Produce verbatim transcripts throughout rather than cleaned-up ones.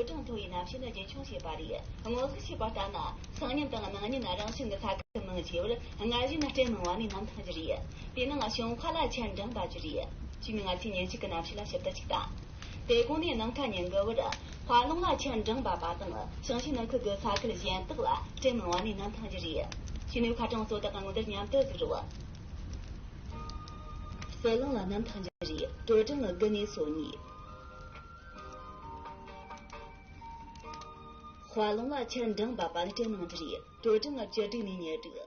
ཀྲུང་མཐོ་བའི་གནམ་གཤིས་ལ་རྒྱུན་འཁྱོངས་བྱས་པ་རེད། སྔོན་དཔག་བྱས་པ་ལྟར་ན། སང་ཉིན་དང་གནངས་ཉིན་རང་བྱུང་གི་ས་ཁུལ་མང་ཆེ་བར་སྔར་བཞིན་སྤྲིན་མང་བ་ནས་གནམ་ཐང་རྒྱུ་རེད། དེ་ནང་ཞུན་ཧྭ་ལ་ཆར་འབྲིང་འབབ་རྒྱུ་རེད། བྱས་ནས་ང་ཚོས་ཉིན་གཅིག་གི་གནམ་གཤིས་ལ་ཞིབ་ལྟ་གཅིག་དང་། དེ་གོང་ནས་གནམ་ཁ་ཉིན་དགུ་བར་ཧྭ་ལུང་ལ་ཆར་འབྲིང་འབབ་པ་དང་ཞིང་ཆེན་ནུབ་ཁུལ་གྱི་ས་ཁུལ་གཞན་དག་ལ་སྤྲིན་མང་བ་ནས་གནམ་ཐང་རྒྱུ་རེད། བྱས་ནས་ཁ་གྲངས་གཙོ་བོ་དག་གི་ངོ་དེབ་མཉམ་དུ་གཟིགས་རོགས། ཟི་ལིང་ལ་གནམ་ཐང་རྒྱུ་རེད། དྲོ་གྲང་དགུ་ནས་སོ་གཉིས། ཧྭ་ལུང་ལ་ཆར་འབྲིང་འབབ་པ་ནས་སྤྲིན་མང་རྒྱུ་རེད། དྲོ་གྲང་བཅུ་དྲུག་ནས་ཉེར་དྲུག།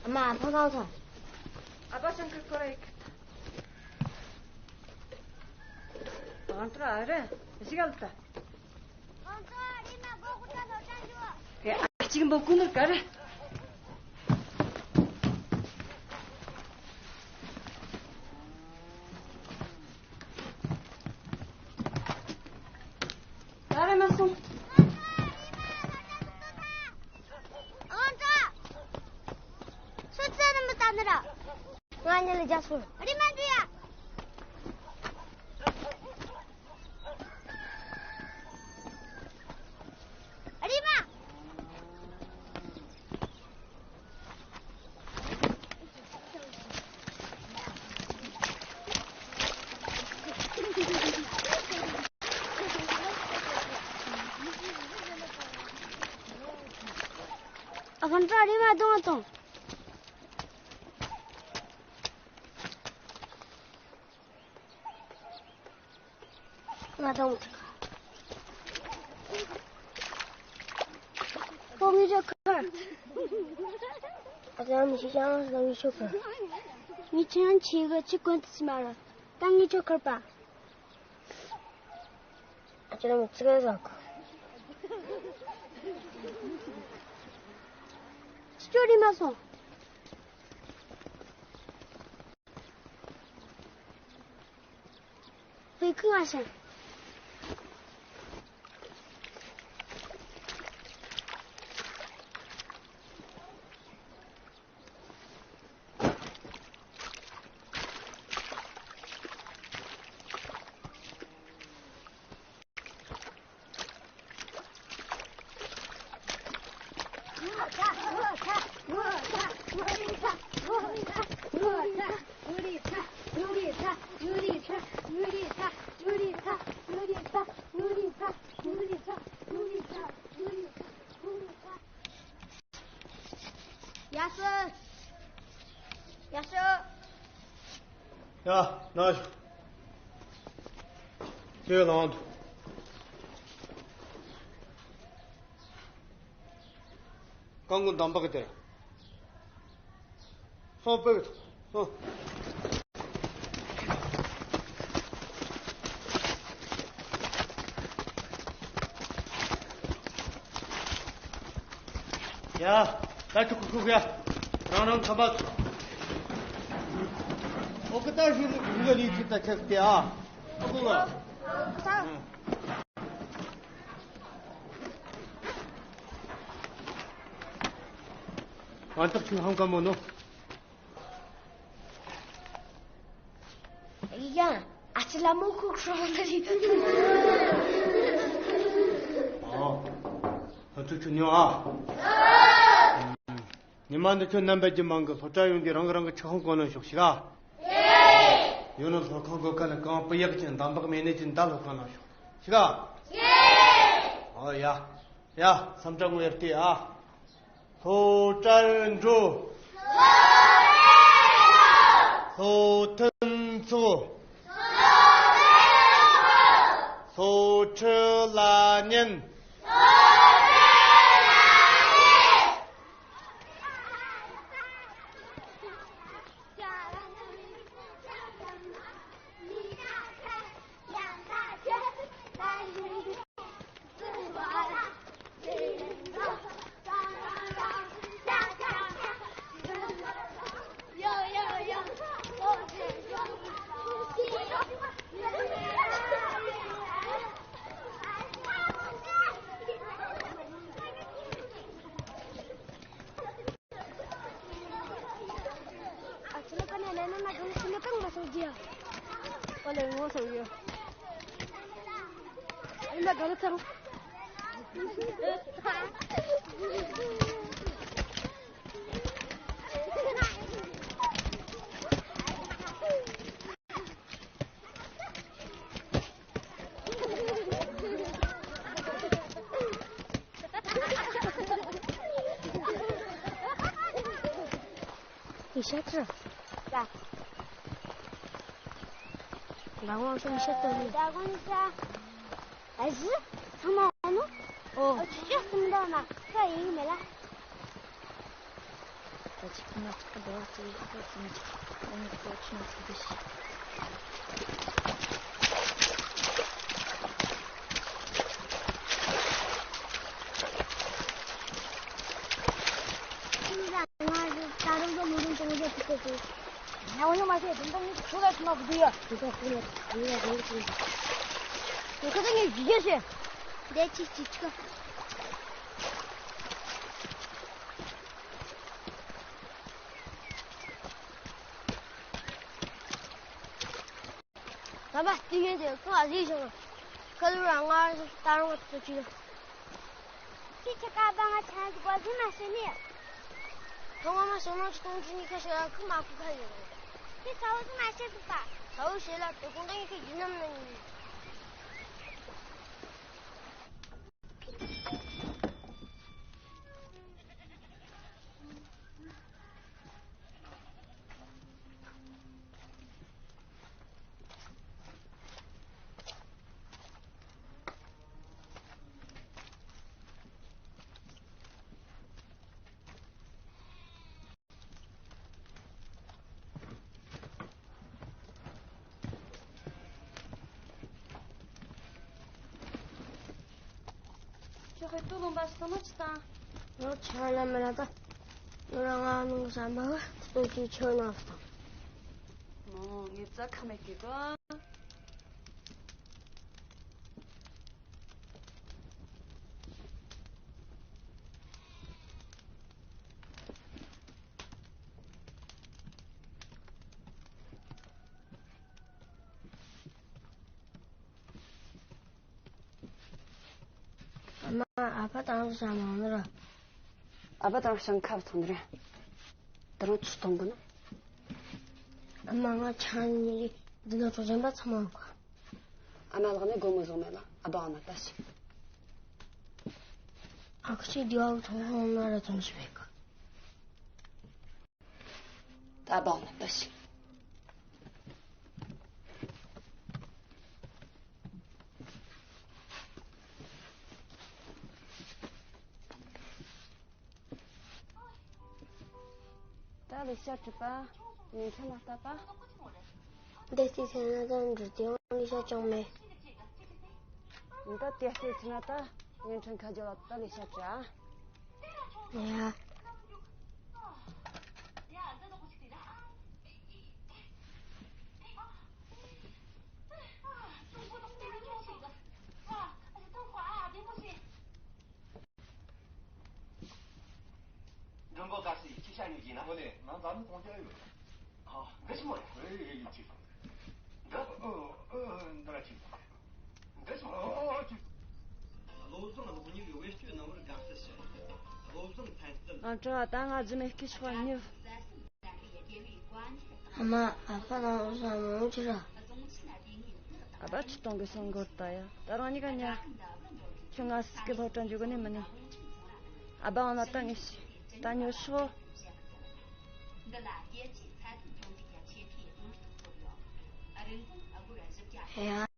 ཨ་མ། ཐང་ཐང་ཐང་། ཨ་ཕ་ཅང་གི་ཁོ་རེ། ང་ཏྲ་ཨ་རེ་ཞིག་ཨལ་ཏ། ཨ་གཅིག་འབོ་ཀུ་ནུར་ག་རེ། ད་རེ་མ་སོང་། ཨང་ཀྲ། ཁྱོད་ཚེ་རིང་མི་ལྟ་ནི་ར། ང་གཉིད་ལས་རྒྱབ་སོང་། རེམ་མ་འདུག་ཡ། རེམ་མ། ཨ་ཁམ་ཚ་རེམ་མ་གཏོང་བ་གཏོང་། ང་དང་། ཁོ་ངའི་ཆོ་ཁར། ཨ་ཅག་མི་ཤེས་ཀྱང་ང་ངའི་ཆོ་ཁར། ངའི་ཆོ་ཡང་ཆེ་གི་ཆི་གོན་ཏི་སི་མ་ར། ད་ངའི་ཆོ་ཁར་པ། ཨ་ཅག་མི་ཚིག་ག་ཟ་གོ། ཅི་ཅོ་རི་མ་སོང་། ཧུའེ་ཁུ་ང་ཞང་། ཡ་སི། ཡ་སི། ཡ། ན་ཞུ། ཁྱེད་ལང་དུ། རྐང་མགོ་འདམ་བག་གི་དེ། སོང་པོ། སོང་། ཡ། ད་ཁྱོད་ཁུག་ཁུག་ཡ། རང་རང་ཁ་པར། ཨོ་ཀི་ད་ཞུ་ལུགས་ལུགས་ལ་ལུས་ཚུལ་ད་ཆགས་ཏེ་ཨ། ཨོ་ཀི་ལ། ཨོ་ཀི་ད། ཨ་ཏག་ཆུ་ཧང་ཀ་མོ་ནོ། ཡ། ཨ་ཅི་ལ་མོ་ཁུག་ཧྲོང་ནི་རེད། ཨོ། ཧ་ཐུ་ཆུ་ཉོ་ཨ། ཉི་མ་འདི་ཚོ་རྣམ་པ་ཀྱི་མང་གི་སློབ་གྲྭ་ཡོང་གི་རང་གི་རང་གི་ཆུ་ཧང་གོ་ནོ་ཤོག་ཤི་ག། ཡོད་ན་སློབ་ཁང་གོ་ཁ་ལ་གང་པུ་ཡག་ཅན་འདམ་བག་མེད་ནས་ཅན་ད་སློབ་ཁང་ནང་ཤོག་ཤི་ག། ཨོ་ཡ། ཡ། སམ་ཏྲ་ངོ་ཡར་ཏེ་ཨ། སློབ་གྲྭར་འགྲོ། སློབ་ཐུན་ཚོགས། སློབ་ཁྲིད་ལ་ཉན། ཡིན་ན་ག་ལ་ཚར། ཡི་ཤ་ཁྲི། ཡ། ལ་དབང་སོང་ཤ་སྟོན་ནི། ལ་དབང་ཤ། ཨ་ཞི། ཚང་མ་འོང་ནོ། ཨོ། ཨ་ཅི་ཅི་སྟོན་ད་ན་ཁ་ཡིན་མེད་ལ། ད་ཅི་ཁ་ན་ཅི་ཁ་འདྲ་བ་ཅི་ཡི་ཁ་ཅི་ནི་ཅི། ཨོ་ནི་ཁ་ཅི་ན་ཅི་དེ་ཤི། ང་ད་རུང་ལོ་ལོ་རིང་གཏོང་རྒྱུ་ཐུག་གི་འདུག་ང་འོ་ཡོང་མ་ཤེས། དེ་འདྲ་ངས་ཁྱོད་ལ་ཞུ་ན་གི་འདུག་ཡ། དེ་ཚོ་ཁོ་ལ་དེ་ལ་རེ་རེ་བྱེད། དེ་ཁོ་ཚོ་ངས་ཡི་གེ་བཤད། འདས་ཅི་ཅི་ཆོ། ད་པ་ལྟས་ངན་དེ་ཁོ་ཨ་ཟིག་བྱུང་། ཁ་ལུ་ར་ང་ད་རུང་ང་ཚོ་ཅི། ཁྱི་ཁྱི་ཀ་པ་ང་ཆང་གི་པོ་ཟིན་མ་ཤེས་ནི། ཐོག་མ་མ་སོང་ན་སྟོང་ཆུ་གཉིས་ཁ་ཤོར་ཡ་ཁི་མ་ཁུ་ཁ་ཡོད། ཁྱི་ཚ་བོ་ཟིན་མ་ཤེས་འདུག་པ། ཚ་བོ་ཤེས་ལ་དེ་གོང་ད་ངས་ཁི་ཡིན་ནམ་ན་ཡིན། ཁྱོད་ཁོས་ཏུ་ལུང་པ་སོང་ན་ཅི་དང་། ང་ཆ་ལ་མི་ལ་ད། ང་རང་ང་ནང་ས་མ་བ་སྟོན་གྱི་ཆོས་ནང་སོང་། ངོ་ངེད་ཙ་ཁ་མེད་ཀྱི་གོ། ཨ་མ། ཨ་ཕ་དང་ཞང་མང་ནི་ར། ཨ་ཕ་དང་ཞང་ཁ་བ་ཚང་ནི་ར། ད་རུང་ཆུ་གཏོང་གི་ན། ཨ་མ་ང་ཆང་ཉི་རི་འདི་ན་གྲོ་ཆམ་པ་ཚང་མ་གོ། ཨ་མ་ལག་ནས་སྒོ་མོ་བཟུང་མེད་ལ་ཨ་ཕ་འོ་ན་ལྟ་ཞིག་ཨ་ཁུ་ཆེ་འདི་བ་ཚོང་ཧོང་ན་ར་ཚོང་ཞིག་བས་ག་ད་བང་ལ་ལྟ་ཞིག་ད་ལས་ཤ་གྲུབ་པ། ཉིན་ཁྲི་མ་ལྟ་པ། འདི་སྟེ་ཚེ་ན་ད་འགྲུལ་ཏེ་ཡང་ལས་ཤ་ཅང་མེད། ད་ལྟ་སྟེ་ཚེ་ན་ད་ཉིན་ཁྲི་ཁ་རྒྱ་ལ་ད་ལས་ཤ་གྲུབ་ཨ། ཡ། མགྲོན་པོ་དཀར་སེ་ཡིས་ཅི་བྱ་ཉོ་གྱིན་ན། ཨོ་ལེ། ནང་ད་ནི་གཏོང་རྒྱུ་ཡོད། ཨ། འདི་ཞིག་མོ་རེད། ཨེ་ཡིན་ཅིག་འདི། ཨོ་ཨོ་འདི་ར་ཅིག་འདི་ཞིག་མོ་རེད། ཨོ་ཨོ་ཅིག་བློ་བཟང་གློག་བརྙན་གྱི་བེད་སྤྱོད་གནང་བར་དགའ་བསུ་ཞུ། བློ་བཟང་ཚན་རྩལ། ཨ་ཀྲ། ད་ང་རྫི་མེད་ཀི་ཆོག་ཉོ། ཨ་མ། ཨ་ཕ་དང་བཟའ་མོ་ཅི་ར། ཨ་ཕ་ཆུ་གཏོང་གི་སོང་གོ་ད་ཡ། ད་རང་ཉིད་ཀ་ཉ། ཁྱོད་ང་སི་ཀི་སློབ་གྲྭ་འཇུག་གི་ནི་མིན་ནི། ཨ་ཕ་འོ་ན་ད་ངས་ཤི། ད་ཉོ་ཤོག་ཧེ་ཡ།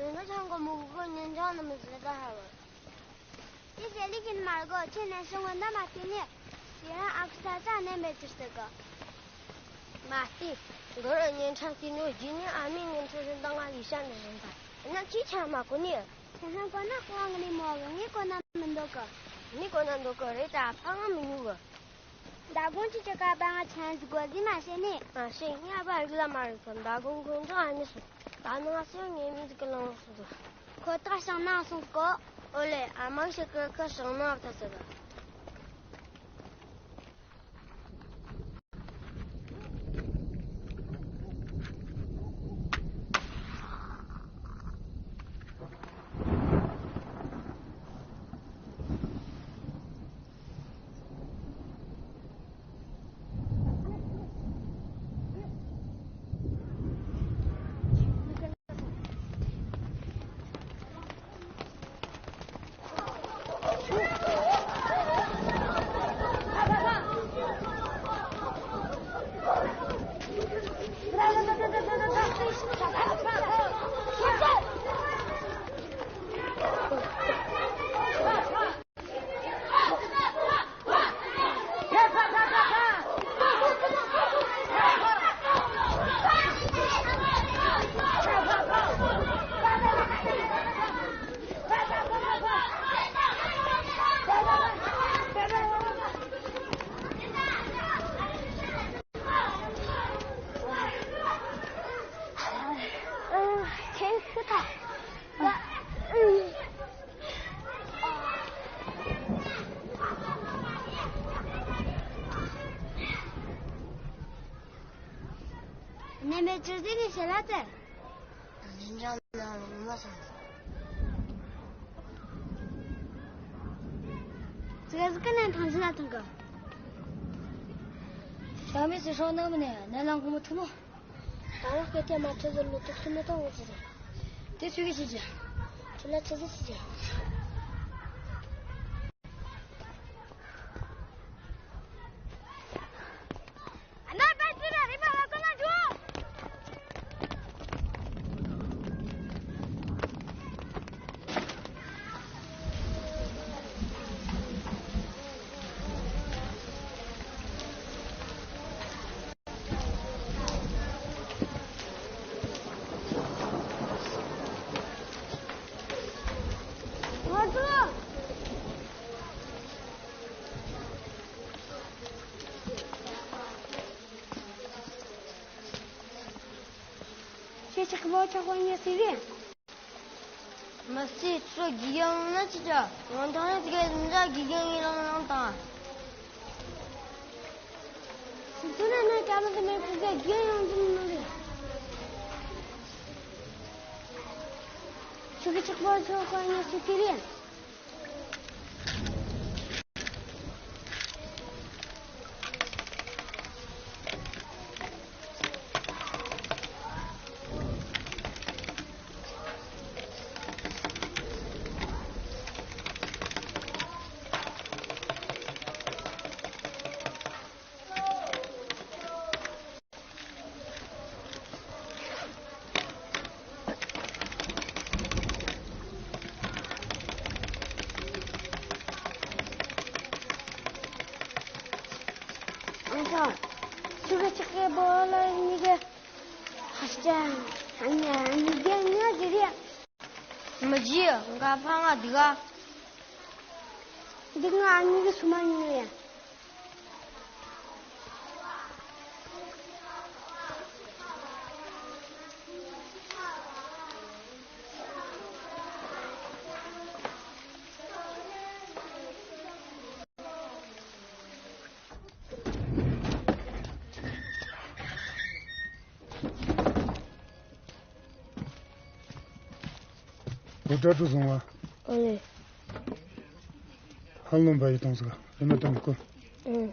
ཡོད་ན་ཆང་གོ་མོ་གོ་ཉན་ཆང་ནི་མི་ཟེར་ད་ཧ་བ། དེ་ ཞལ་ལས་ཀྱིན་མར་གོ་ཁྱེད་ནས་སོང་ངོ་འདའ་མ་བལྟས་ནས། དེ་རིང་ཨ་ཁུ་ས་ས་གནས་མེད་ཅིར་ཟེར་གི། མ་བལྟས། འགོ་རུ་བརྙན་འཕྲིན་བལྟས་ནོ་རྗེས་ནས་ཨ་མའི་བརྙན་འཕྲིན་བཟོས་དང་ང་ལས་ཤ་འདྲ་བཟོས་དང་ཡིན་ན་ཅིས་ཆ་མ་གོ་ནི། ཁྱེད་རང་གོ་ན་ཁོ་རང་གི་ནི་མོ་གི་ངས་གོ་ན་མི་འདོད་གི། ངས་གོ་ན་འདོད་གི་རེད་ད་ཕ་ང་མི་ཉུག་གི། མདང་དགོང་ཁྱེད་ཀྱི་ཀ་པ་ང་ཆན་ཟིག་གོ་ཟིག་མ་བཤད་ནི། མ་བཤད་ངས་ཨ་ཕ་རིག་ལ་མ་རིག་གི། མདང་དགོང་ཁོང་ཚོ་ཨ་ནི་སོང་། ད་ནང་སོང་ངས་མི་ཟིག་གི་ལང་སོང་ཟིག་ཁོ་ཐག་ཤང་ནང་སོང་གོ། ཨོ་ལེ་ཨ་མང་ཞིག་གི་ཁོ་ཤང་ནང་ཨ་ཐ་ཟིག་ནེ་མེ་ཅུ་ཟི་ནི་ཤེ་ལ་ཏེ། ཉིན་ཅང་ལ་ངོ་མ་སང་། ཙི་ག་ཟི་ཀ་ནན་ཐང་ཟི་ན་ཐང་ག་ཤ་མི་སི་ཧྲོ་ནང་མི་ནེ་ནན་ལང་གོ་མོ་ཐུ་མོ། ད་ང་སྐད་ཆ་མ་ཁྲི་ཟི་ལོ་ཏོག་སི་མི་ཏོང་འོ་ཟི་རེ། དེ་ཚུལ་གི་ཤི་ཅི། ཁྱོད་ལ་ཁྲི་ཟི་ཤི་ཅི། ཁྱེད་ཅག་གི་བོ་ཆག་པ་ཉོ་སྲིད་རེད། མི་སྲིད་ཁྱོད་རྒྱུག་ཡང་ན་ཅི་བྱ། ང་དང་ནི་དེ་ག་འདྲ་རྒྱུག་ཡང་ཡིན་རང་རང་དང་། སྲིད་དོན་ན་ན་སྐྱ་མི་དེ་མེད་ཁུ་གེ་རྒྱུག་ཡང་འཛིན་མི་རེད། ཁྱོད་ཀྱི་ཆག་པ་ཆོག་ག་ཉོ་སྲིད་དེ་རེད། ཨ་ཅག་ཁྱོད་ཀྱི་ཆག་གི་བོ་ལ་ཉི་གེ་ཧ་ཅང་ཉི་གེ་ཉི་གེ་རེད། མི་རྗེ་ང་ཕ་ང་འདུག་ག་འདི་ང་ཉི་གེ་སུ་མ་ཉོ་ཡ། འོ་ཏྲ་ཏྲུ་སོང་བ། ཨོ་ལེ། ཧ་ལོ་བ་ཡི་གཏོང་ཟིག་ཡིན་ན་དམ་ཁོ། ཨང་།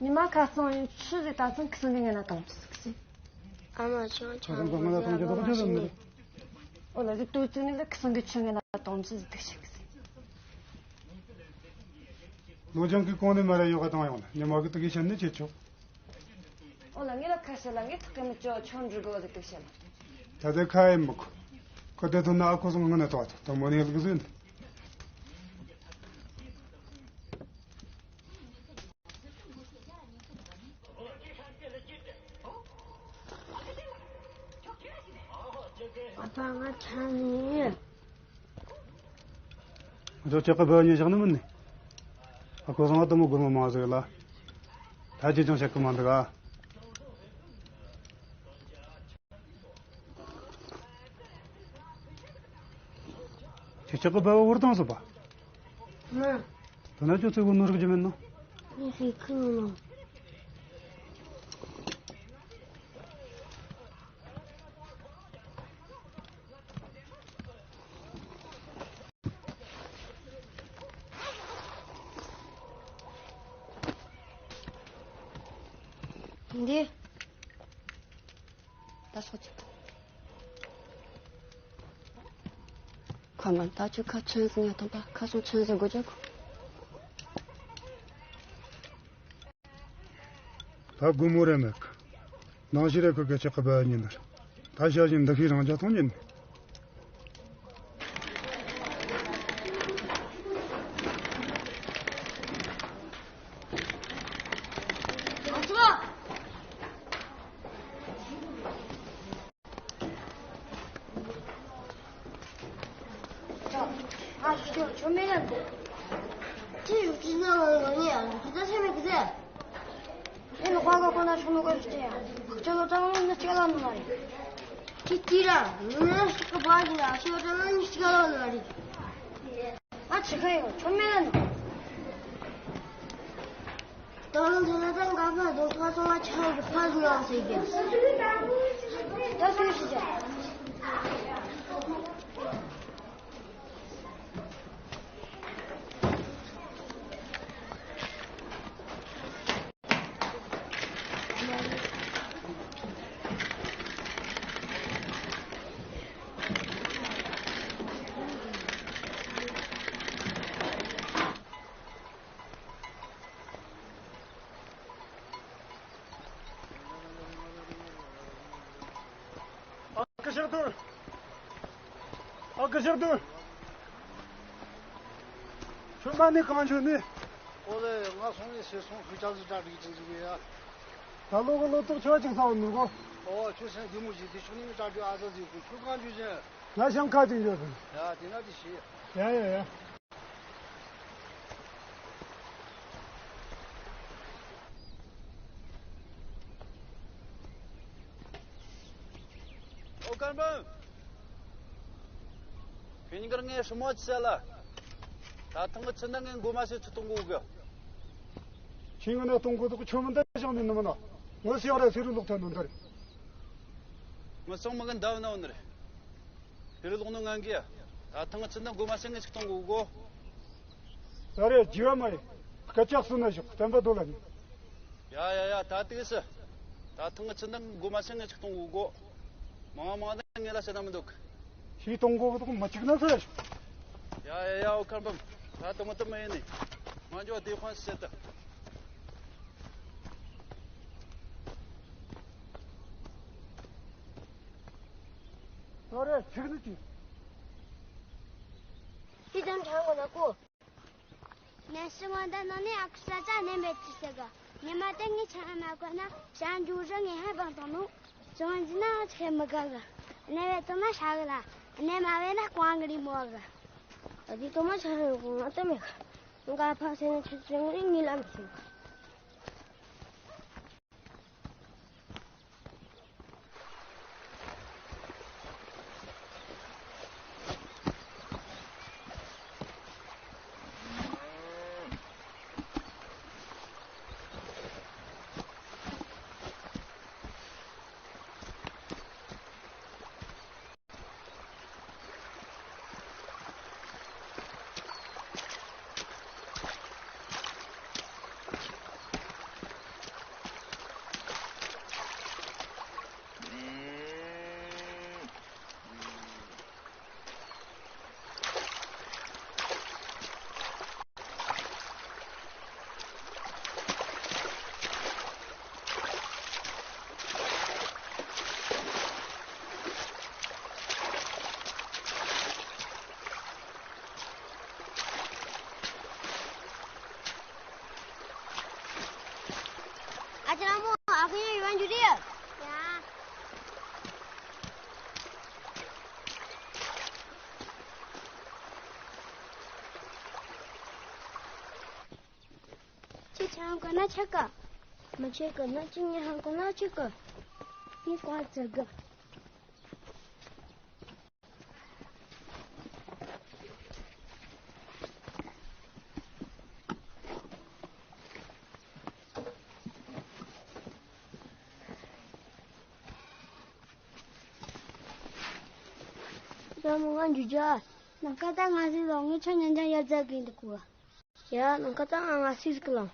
ཉི་མ་ཁ་སང་ཡིན་ཆུ་ཟིག་ད་ཚང་ཁི་སང་གི་ངན་ན་དང་ཆུ་ཟིག་ཟིག་ཨ་མ་ཅང་ཁ་ཅང་སང་གི་ངན་ན་དང་ཆུ་ཟིག་ཟིག་ཟིག་ཨོ་ལ་ཟིག་ཏུ་ཙི་ནི་ལ་ཁི་སང་གི་ཆུ་ངན་ན་དང་ཆུ་ཟིག་ཏུ་ཤིག་ཟིག་ལོ་ཅང་གི་གོང་ནས་མ་ར་ཡོ་ག་དང་ཡོང་ལ་ཉི་མ་གི་ཏུ་གི་ཤན་ནི་ཆེ་ཆོག་ཨོ་ལ་ངེ་ལ་ཁ་ཤ་ལ་ངེ་ཐག་གི་མི་ཅོ་ཆོ་འགྲུ་གོ་ཟིག་ཏུ་ཤ་ལ། ད་ལྟ་ཁ་ཡེ་མི་ཁོ། ཁོ་དེ་ཐོན་ན་ཨ་ཁོ་སང་ངན་ན་དང་ད་མོ་ནི་ལ་གི་ཟིན། ཨ་ཕ་ང་ཆ་ནས། ང་ཚོ་ཅག་གི་བོད་ཉིད་བཞག་ནི་མིན་ནི། ཨ་ཁོ་སང་ང་དུ་མོ་དགོན་མོ་མང་ཟིག་ལ། ད་ཅི་ཅང་བཤད་གི་མ་འདུག་ཨ། ཁྱེད་ཅག་གི་བལ་བ་བོར་བཏང་སོང་པ། ང་། དོ་ན་ཅོ་ཚེ་བོ་ནོར་གི་མེད་ནོ། ངས་ཤེས་ཁུལ་ནོ། འདི། ད་སོ་ཅིག་ཁ་ང་ད་ཆུ་ཁ་ཚོན་ཟིན་ཡ་དང་པ་ཁ་སང་ཚོན་ཟིན་དགོས་ཅག་ད་དགོས་མོ་རེད་མེད་གི། ནང་ཞིག་རེད་ཁོ་གི་ཆག་གི་བ་ཉིན་ནར། ད་ཞག་བཞིན་འདི་ཤི་རང་ཅག་ཐོང་ཉིན། ཁྱོད་ཁྱོད་མེད་ན་འདུག་ཅི་ཡོད་ཅི་ན་ང་ངོ་ཉེ་ཡང་ཁྱོད་ད་སེམས་མེད་གི་ཟེར། ཨེ་ལོ་ཁ་ཁ་ཁོ་ན་ཆུང་མོ་གོ་ཤི་ཡ། ཁྱོད་ལོ་ཏང་ནི་ཅི་ལ་མི་ལ་རེད། ཅི་ཅི་ར་ངོ་ཤི་ཀ་བ་ཞིག་ལ་ཤི་ཡོད་ཏང་ནི་ཅི་ལ་མི་ལ་རེད། ང་ཆི་ཁ་ཡོད་ཁྱོད་མེད་ན་འདུག་ད་ལོ་དེ་ན་ད་འགག་པ་རྡོ་ཁ་སོང་ང་ཆ་གི་ཕ་གི་ཡང་ཟེར་གི། ད་སུས་ཤི་ཅག་ཨ་ཀི་ཤར་དུ། ཨ་ཀི་ཤར་དུ། ཁྱོད་མ་ནི་གང་ཆོད་ནི། ཨོ་ལེ་ང་སོང་ནི་སེ་སོང་ཁུ་ཅག་ཟི་ཏྲ་ཏི་ཅི་ཟི་གི་ཡ། ད་ལོ་གི་ལོ་ཏོག་ཆོག་ཅིག་ཚང་མི་གོ་ཨོ་ཁྱོད་སེམས་བདེ་མོ་ཞིག་དེ་ཁྱོད་ནི་ཏྲ་ཏི་ཨ་ཟ་ཟི་གུ་ཁྱོད་གང་ཆོད་ཅན། ང་ཤམ་ཁ་ཅིག་ཡོད་ཟིན། ཡ་དེ་ན་དེ་ཤི། ཡ་ཡ་ཡ། ཨོ་ཀར་འབུམ། ཁྱེད་གཉིས་ཀར་ངས་ཧྲི་མོ་ཅི་བྱ་ལ། ད་ཐེངས་ཀྱི་ཚུལ་ན་ངས་མགོ་མ་ཤེས་ཚུལ་གཏོང་གོ་གི། ཁྱེད་ངོ་ན་གཏོང་གོ་དུ་ཁྱོད་མི་འདའ་ཞང་ནི་ནི་མི་ན། ངོ་ཤེས་ར་སི་རུ་ལོག་ཐལ་ནོ་འདིར། ངོ་སོང་མི་གི་འདའ་བ་ན་འོ་ནི་རེད། ཕི་རི་ལོག་ནོ་ངན་གི། ད་ཐེངས་ཚུན་ན་མགོ་མ་ཤེས་ངས་ཅིག་གཏོང་གོ་གོ། ད་རེ་རྒྱུ་བ་མ་ཡིན། སྐད་ཆ་གསུང་ན་ཞོག་བསྟན་པ་རྡོ་ལ་ནི། ཡ་ཡ་ཡ་ད་ཏིག་སི། ད་ཐེངས་ཚུན་ན་མགོ་མ་ཤེས་ངས་ཅིག་གཏོང་གོ་གོ། མང་མང་ན་ངས་ལ་བཤད་ན་མི་འདུག་ཞིག་གཏོང་གོ་གོ་མ་ཅིག་ན་ཟེར་ཞོག་ཡ་ཡ་ཡ་ཨོ་ཁར་འབུམ། ད་དུ་མ་དུ་མ་ཡིན་ནི། མ་འཇོག་དེ་ཁོང་བཤད་ད། ད་རེ་ཅིག་ནི་ཅིག་ཅི་ཙམ་དྲང་གོ་ན་ཀོ། ནས་ཤི་མ་འདི་ནང་ནས་ཨ་ཁུ་ས་ཆ་ནས་མེད་ཅི་ཟེར་གི། ཉི་མ་དེ་ངས་ཆང་ཨེ་མ་གོ་ན་ཞང་འཇུ་རི་ངས་ཧེ་བང་དང་ནོ། ཅང་ཅི་ན་ཨ་ཆེ་མི་དགའ་གི། ནས་བས་དང་ན་ཤ་གི་ལ། ནས་མ་བས་ན་ཀོང་གི་རི་མོ་གི། ཨ་ཅི་དུ་མ་ཆ་རེ་གོ་ང་དེ་མེད་གི། ང་ཕ་སེ་ནས་ཆུ་ཆུ་ངས་ངའི་ལམ་ཞིག་ཆང་གོ་ན་ཆག་ག་མ་ཆག་ག་ན་ཅི་ཉི་ཧང་གོ་ན་ཆག་ག་ངས་ཀོང་ཙི་ག་ཡ་མོ་ང་འཇུ་ཇ། ནམ་མཁའ་ད་ང་ཟིག་ལོ་ངས་ཆ་ཉན་ཅང་ཡར་རྫ་གིན་འདུག་གོ། ཡ་ནམ་མཁའ་ད་ང་ང་སིག་ཟིག་ལོ།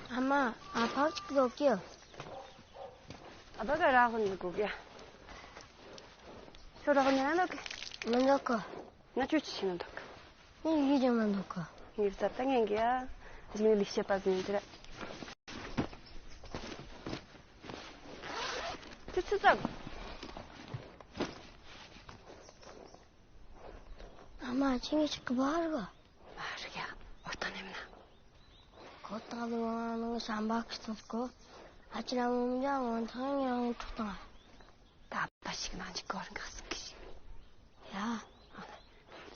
ཨ་མ། ཨ་ཕ་ཅིག་ལོག་གི། ཨ་ཕ་ག་ར་ཧོན་གོ་གི། ཁྱོད་ར་ཧོན་ན་ལོག་གི། མི་འདུག་གི། ང་ཁྱོད་ཅི་ཞིག་ན་འདུག་གི། ངས་ཡིད་ཀྱང་མི་འདུག་གི། ངས་བཙལ་ད་ངན་གི་ཡ། རིག་ནས་ལས་བྱེད་པ་ཟིན་དེ་ར། དེ་ཚོ་ཙམ། ཨ་མ་ཁྱེད་ངས་ཅིག་གི་བར་གི། མ་རིག་ཡ། འོར་ཐང་ནས་མིན་ན། ཁོ་ཐག་ལོ་ང་ནང་ཤམ་པ་ཁི་ཚོགས་གོ། ཨ་ཅི་ར་མོ་མི་འདྲ་ངོ་ཐང་ངས་རང་འཕྲོག་བཏང་། ད་པ་ཞིག་ནང་གི་གོ་རིང་ག་སུ་གི་ཞིག་ཡ།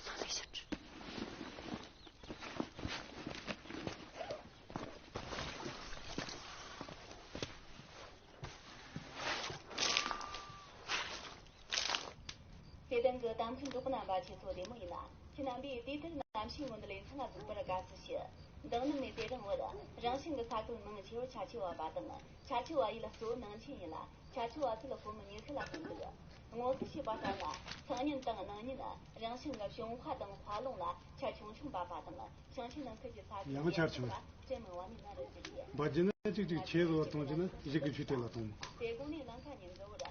སོང་ལས་ཤོར། ཁྱེད་རང་གི་གཏམ་ཚུལ་འབྲོག་པ་རྣམ་པ་ཁྱེད་ཚོ་བདེ་མོ་ཡིན་ན། ཁྱེད་རྣམ་པས་དུས་ལྟར་གནམ་གཤིས་སྔོན་ལ་ལེ་ཚན་ལ་གཟིགས་པར་དགའ་བསུ་ཞུ། མདང་ནམ་ནས་དེ་རིང་བར་རང་བྱུང་གི་ས་ཁུལ་མང་ཆེ་བར་ཆར་ཆུ་བབས་པ་དང་། ཆར་ཆུ་བབས་ཡུལ་གཙོ་བོ་ནང་ཆེན་ཡིན་ལ། ཆར་ཆུ་བབས་ཚད་ཕོ་མོ་ཉི་ཤུ་ལ་ཕོན་འདུག་སྔོན་དཔག་བྱས་པ་ལྟར་ན། སང་ཉིན་དང་གནངས་ཉིན་རང་བྱུང་གི་བྱང་ཧྭ་དང་ཧྭ་ལུང་ལ་ཆར་ཆུང་ཆུང་འབབ་པ་དང་། ཞིང་ཆེན་ནང་ཁུལ་གྱི་ས་ཁུལ་ཡང་ཆར་ཆུང་ལ་སྤྲིན་མང་བ་ནས་ན་རུ་གྱུར་ཡོད། འབབ་རྒྱུ་ནི་གཅིག་གཅིག་ཆེ་བཟོ་བར་གཏོང་རྒྱུ་ནི་གཞི་གི་ཆུ་དེ་ལ་གཏོང་མི་དགོས། དེ་དགོང་ནས་ནངས་ཁ་ཉིན་གཟའ་འོར།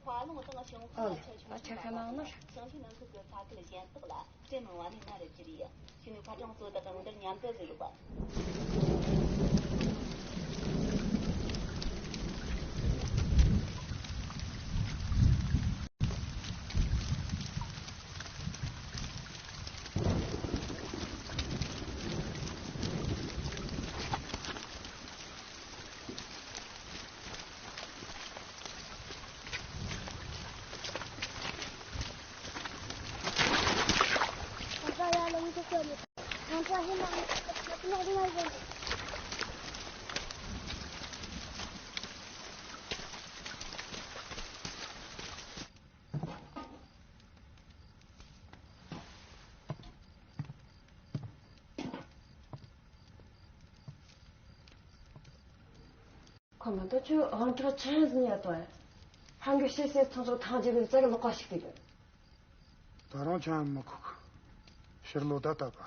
ཧྭ་ལུང་དང་ཞིང་ཧྭ་ལ་ཆར་ཆུང་ཆུང་བབས་པ་དང་། ཞིང་ཆེན་ནང་ཁུལ་གྱི་ས་ཁུལ་གཞན་དག་ལ་སྤྲིན་མང་བ་ནས་ན་རུ་གྱུར་ཡོད། ཞུ་ནུ་ཁ་གྲངས་གཙོ་དག་གང་འདིར་མཉམ་དུ་བཟོས་ཡོད་པ། ཁོ་མ་གཏོགས་ཁྱོད་དབང་གྲགས་ཆི་ཟིག་ཡ་དོ། ཧང་གི་ཤེས་ཤེས་ཚང་ཚོ་ཐང་རྒྱལ་བའི་རྩ་གི་ལོག་པ་ཞིག་དེ་རེད། ད་རུང་ཆང་མི་ཁུག་ཕྱིར་ལོག་ད་ལྟ་བ།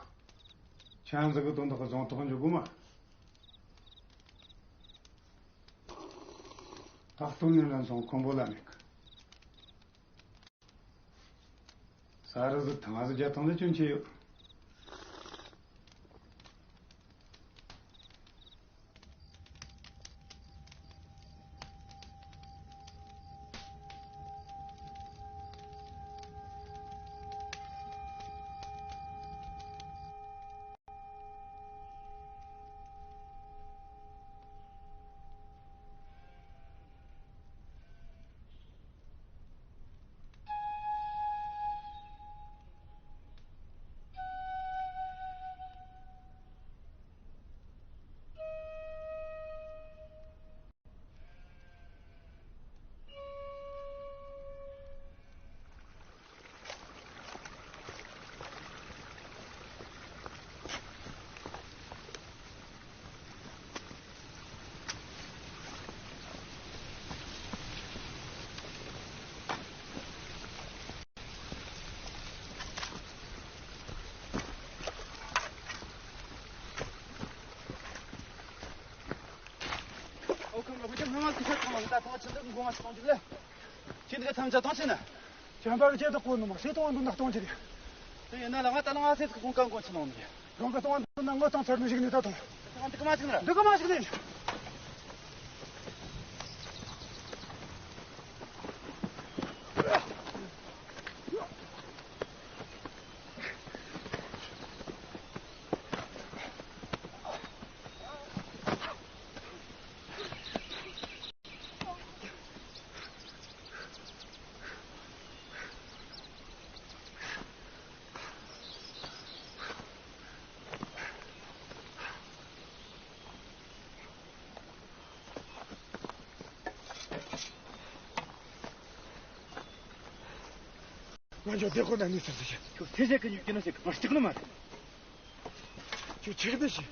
ཆང་ཟིག་གི་དོན་དག་གི་བཟང་ཐོག་འཇོག་དགོས་མ། ད་སྟོན་ནས་ལན་སོང་ཁོང་པོ་ལ་མེད་གི། ས་རུ་ཟིག་ཐང་ཟིག་རྒྱ་ཐང་ལ་སྐྱོན་ཆེ་ཡོད། ཨོ་ཁང་གི་བུ་ཆུང་ལྷ་ང་གི་ཤ་ཚང་བ་ད་ཐོག་ཆེན་འདི་གི་མགོ་ང་ཞིག་གཏོང་རྒྱུ་ལ། ཁྱེད་འདི་ག་ཐམས་ཅད་གཏོང་ཆེ་ན། བྱམས་པ་གི་ཆེད་དུ་ཁོ་ནུ་མ་ཤེས་གཏོང་བ་འདུག་ན་གཏོང་ཆེ་རེད། དེ་ཡིན་ན་ལ་ང་ད་ལ་ང་སེམས་ཀྱི་ཁོང་གང་གོ་ཆེ་ནང་ནི། རང་གི་གཏོང་བ་འདུག་ན་ང་གཏོང་ཚར་ནི་ཞིག་ནི་ད་དོ། ད་ང་འདི་ག་མ་ཞིག་ནི། འདི་ག་མ་ཞིག་ནི། ང་ཚོ་བདེ་ཁོ་ན་ནི་ཟེར་ཟེར། ཁྱོད་ཚེ་ཟད་ཀྱི་ཉོ་ཀྱི་ན་ཟེར་གི་པར་སྐྲག་ནི་མ་རེད། ཁྱོད་ཆགས་བསྡད་ཤིག་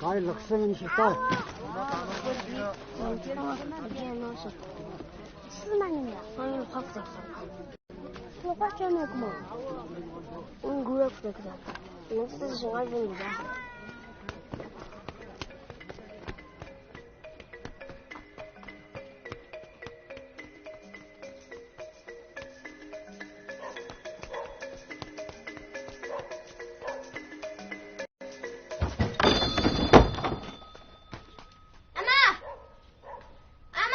ག་རེ་ལགས་སེ་ཡིན་ཞིག་ལྟར། ང་ཚོ་ལ་རྒན་ནོ་ཞིག་སུ་མ་ཉན་ཡ། ཨང་ཧོག་ཙག་ཙག་ལོག་པ་ཁྱོད་མེད་གི་མོ། ཨང་གུ་ར་ཁུ་ར་ཁུ་ར། ང་ཚོ་ཞིང་ང་བཞིན་འདུག་ར། ཨ་མ། ཨ་མ།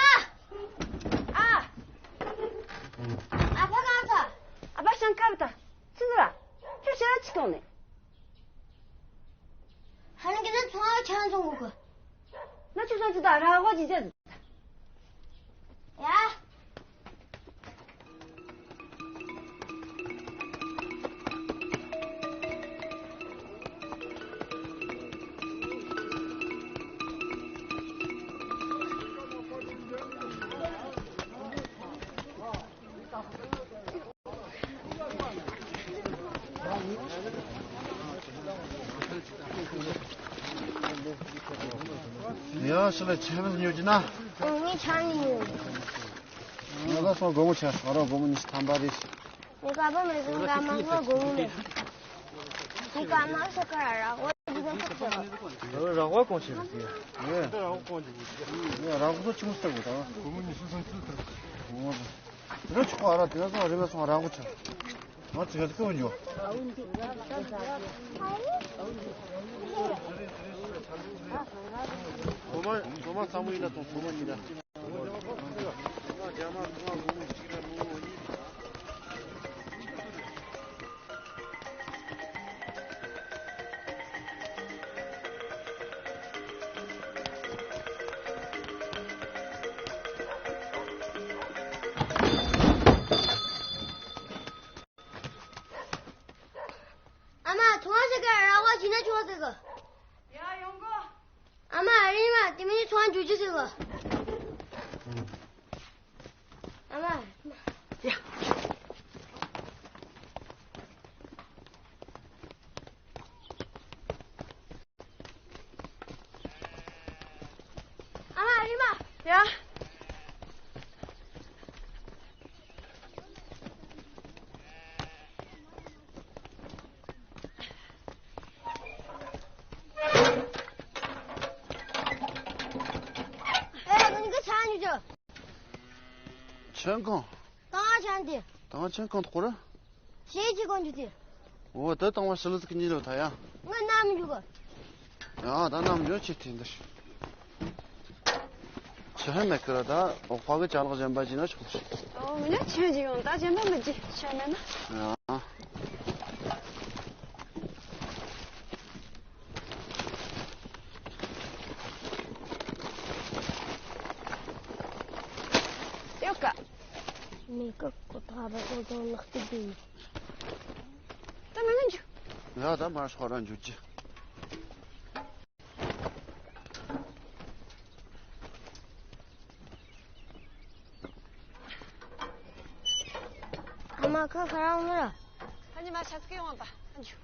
ཨ། ཨ་ཕ་གང་ཚ། ཨ་ཕ་ཞང་ཁ་བ་ད། ཆི་ཟེར་ར། ཁྱོད་ཞེ་ར་ཆི་གཏོང་ནས། ཧ་ནི་གི་ནི་ཚོང་བ་ཆང་ཚོང་གོ་གི། ན་ཆུ་སོང་ཆུ་ད་ར་གོ་ཅི་ཅི། ཡ། ཡང་ཕྱི་ལ་ཆང་ཉོ་རྒྱུ་ན། ངས་ཆང་ཉོ། ང་ལ་སོང་སྒོར་མོ་ཆ་ང་རང་སྒོར་མོ་ཉི་ཤུ་ཐམ་པ་རེད། ངས་ཀ་པ་མེད་སོང་ཀ་མ་སོང་སྒོར་མོ་མེད། ངས་ཀ་མ་སོང་ཀ་ར་ར་འོ་ཅི་ཟེར་ཐུབ་ཟེར། ར་བ་གོང་ཆེ་རེད་ཟེར། ངས་ར་བ་གོང་ཆེ་རེད་ཟེར། ངས་ར་བ་ཆུང་ཟེར་གོ་ད། སྒོར་མོ་ཉི་ཤུ་སུམ་ཅུ་ཟེར། ངོ་མ། དེ་ཚོ་ཆོག་ཨ་ར་དེ་ཚོ་རེ་བ་སོང་ར་བ་ཆ། ང་ཚོ་ག་ཚོད་ཡོད། ངོ་མ་ངོ་མ་ཚ་མོ་ཡིན་ན་དང་ཚོ་མ་ཡིན་ན། ཨ་མ། ཚོང་ཟེར་གི་ར་བ་བྱིན་ན་ཆོག་ཟེར་གི། ཡ་ཡོང་གོ། ཨ་མ། རིན་མ་དེ་མིན་ཚོང་འཇུ་རྒྱུ་ཟེར་གི། ཨ་མ། ཡ། ཨ་མ། རིན་མ། ཡ། ཨེ། ང་གཉིས་ཀ་ཆང་ཉོ་རྒྱུ། ཆང་གང་། ད་ང་ཆང་དེ། ད་ང་ཆང་གང་དགོས་ར། ཞེ་གཅིག་གོན་རྒྱུ་དེ། འོ་ད་དང་བ་ཞི་ལི་ཟིག་གཉིས་ལོ་ད་ཡ། ང་ནམ་འཇུག་གི། ཡ་ད་ནམ་འཇུག་ཆེ་དེ་འདིར། ཆི་ཧན་མེད་ཀི་ར་ད་འོག་པ་གི་ཅ་ལག་གཞན་པ་ཅི་ན་ཆོག་ལ་ཤི། ཨོ་ང་ཆི་ཧན་ཅི་ཡོང་ད་གཞན་པ་མི་ཅི་ཆི་ཧན་མེད་ན། ཡ། ཡོད་ཀ། མེད་ཀི་ཁོ་ཐག་པ་ཁོ་ཚོ་ནག་ཅིག་དེ་ཡིན། ད་མི་ངན་འཇུག་ཡ་ད་མར་ཤོག་ར་འཇུ་ཅི། ཨ་མ་ཁ་ཁ་རང་མི་ར། ཨ་ནི་མ་ཤ་ཚ་གི་ཡོང་ད་ཨ་འཇུ།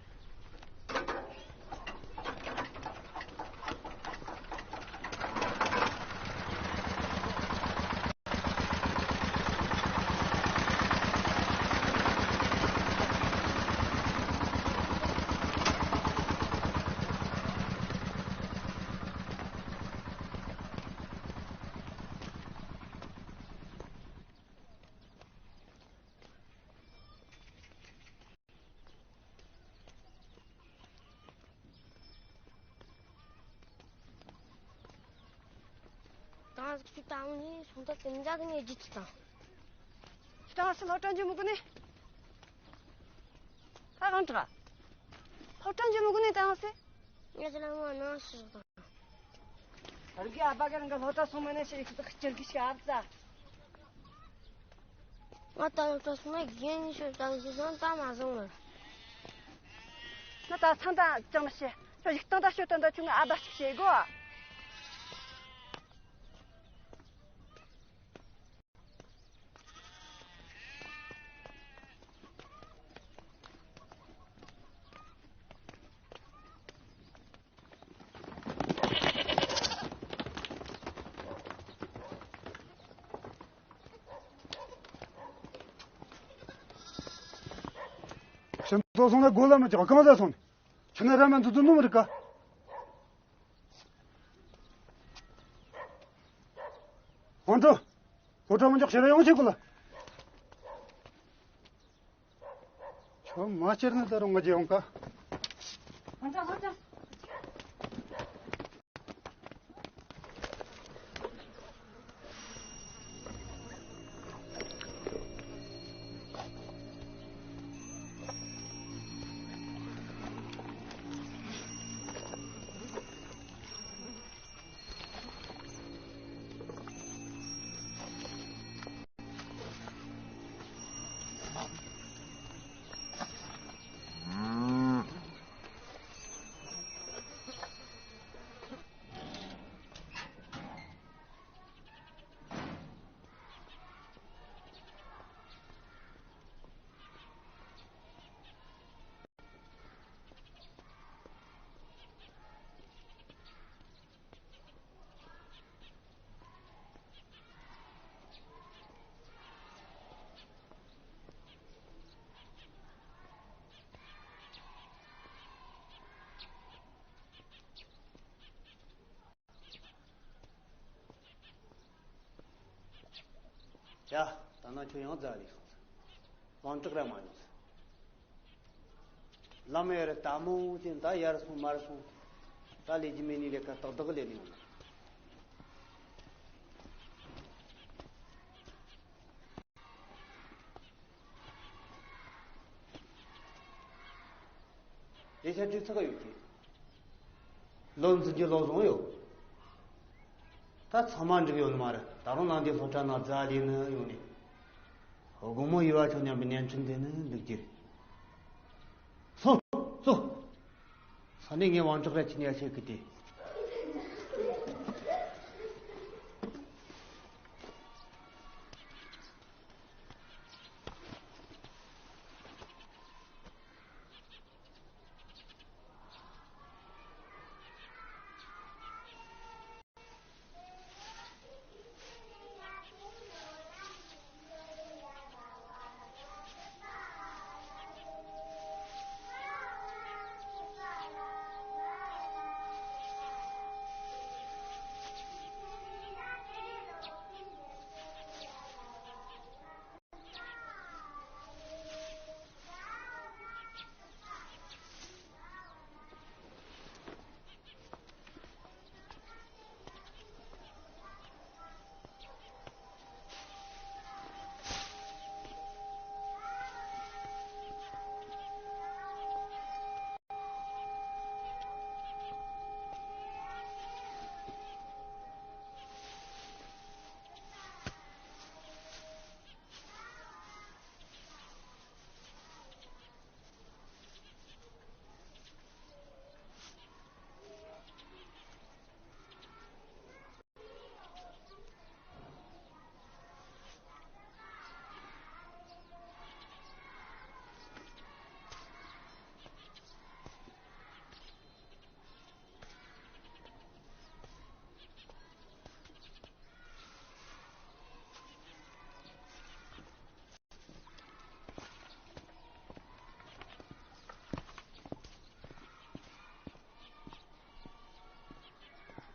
ད་ཅི་ད་ངས་སོང་ད་དེ་འདྲ་གི་ངས་བརྗེད་ཅི་དང་། ཁྱེད་རང་སློབ་གྲྭ་འཇུག་མི་དགོས་ནི། ད་གང་དྲག་སློབ་གྲྭ་འཇུག་མི་དགོས་ནི་ད་ངས་སེ། ངས་ལ་མ་ནང་ཞིག་དང་། རིག་གི་ཨ་ཕ་ག་རང་གི་སློབ་གྲྭ་སོང་མ་ནས་ཞིག་ཅི་ལགས་ཅི་རྒྱུ་ཞིག་ཨབ་ཙ། ང་ད་ལོ་ཏོ་སོང་ན་རྒན་ཤོས་དང་ཞིག་སོང་ད་མ་སོང་ངས། ང་ད་ཚང་ད་ཅང་མི་ཤེས། ཁྱོད་ཡིག་སྟོང་ད་ཤོད་སྟོང་ད་ཁྱོད་ང་ཨ་ཕ་ཞིག་བྱེད་དགོས། ཁྱིམ་ཚང་སོང་ན་སྒོ་ལ་མི་ཆགས་གང་ཟ་སོང་ནས། ཁྱོད་ནི་ར་མ་འདུག་འདུག་ནོ་མི་རིག་ག། ཧོན་ཏོ། ཧོ་ཏོ་མི་འཇོག་ཤེས་ར་ཡོང་ཆེ་གོ་ལ། ཁྱོད་མ་ཁྱེར་ན་ད་རུང་ང་རྒྱལ་ཡོང་ག། ཧོན་ཏོ་ཧོན་ཏོ། ཡ། ད་ནང་ཁྱོད་ཡང་རྫ་ལས་སོང་། ལང་དྲག་ར་མ་ཡོང་། ལམ་ཡར་ལྟ་མོ་དེ་ད་ཡར་སོང་མར་སོང་། ད་ལས་ཀྱི་མེད་ནི་ལས་ཀ་ཏག་ཏག་ལས་ནི་ཡོང་། ལས་བྱ་སྤྲོད་ཚགས་ཡོད་ཀྱི། ལོ་འཛིན་གྱི་ལོ་བཟང་ཡོད། ད་ཚང་མ་འགྲིག་ཡོད་ནི་མ་རེད། ད་རུང་ནང་དེ་སློབ་གྲྭ་ནང་རྫ་ལས་ནི་ཡོང་ནས། དགོང་མོ་ཡུལ་བ་ཆོ་མཉམ་པའི་བརྙན་འཕྲིན་དེ་ནི་འདུག་རྒྱུ། སོང་སོང་། ས་ནས་ངས་དབང་ཆོག་ར་ཁྱི་ཉལ་ཆེ་གི་དེ།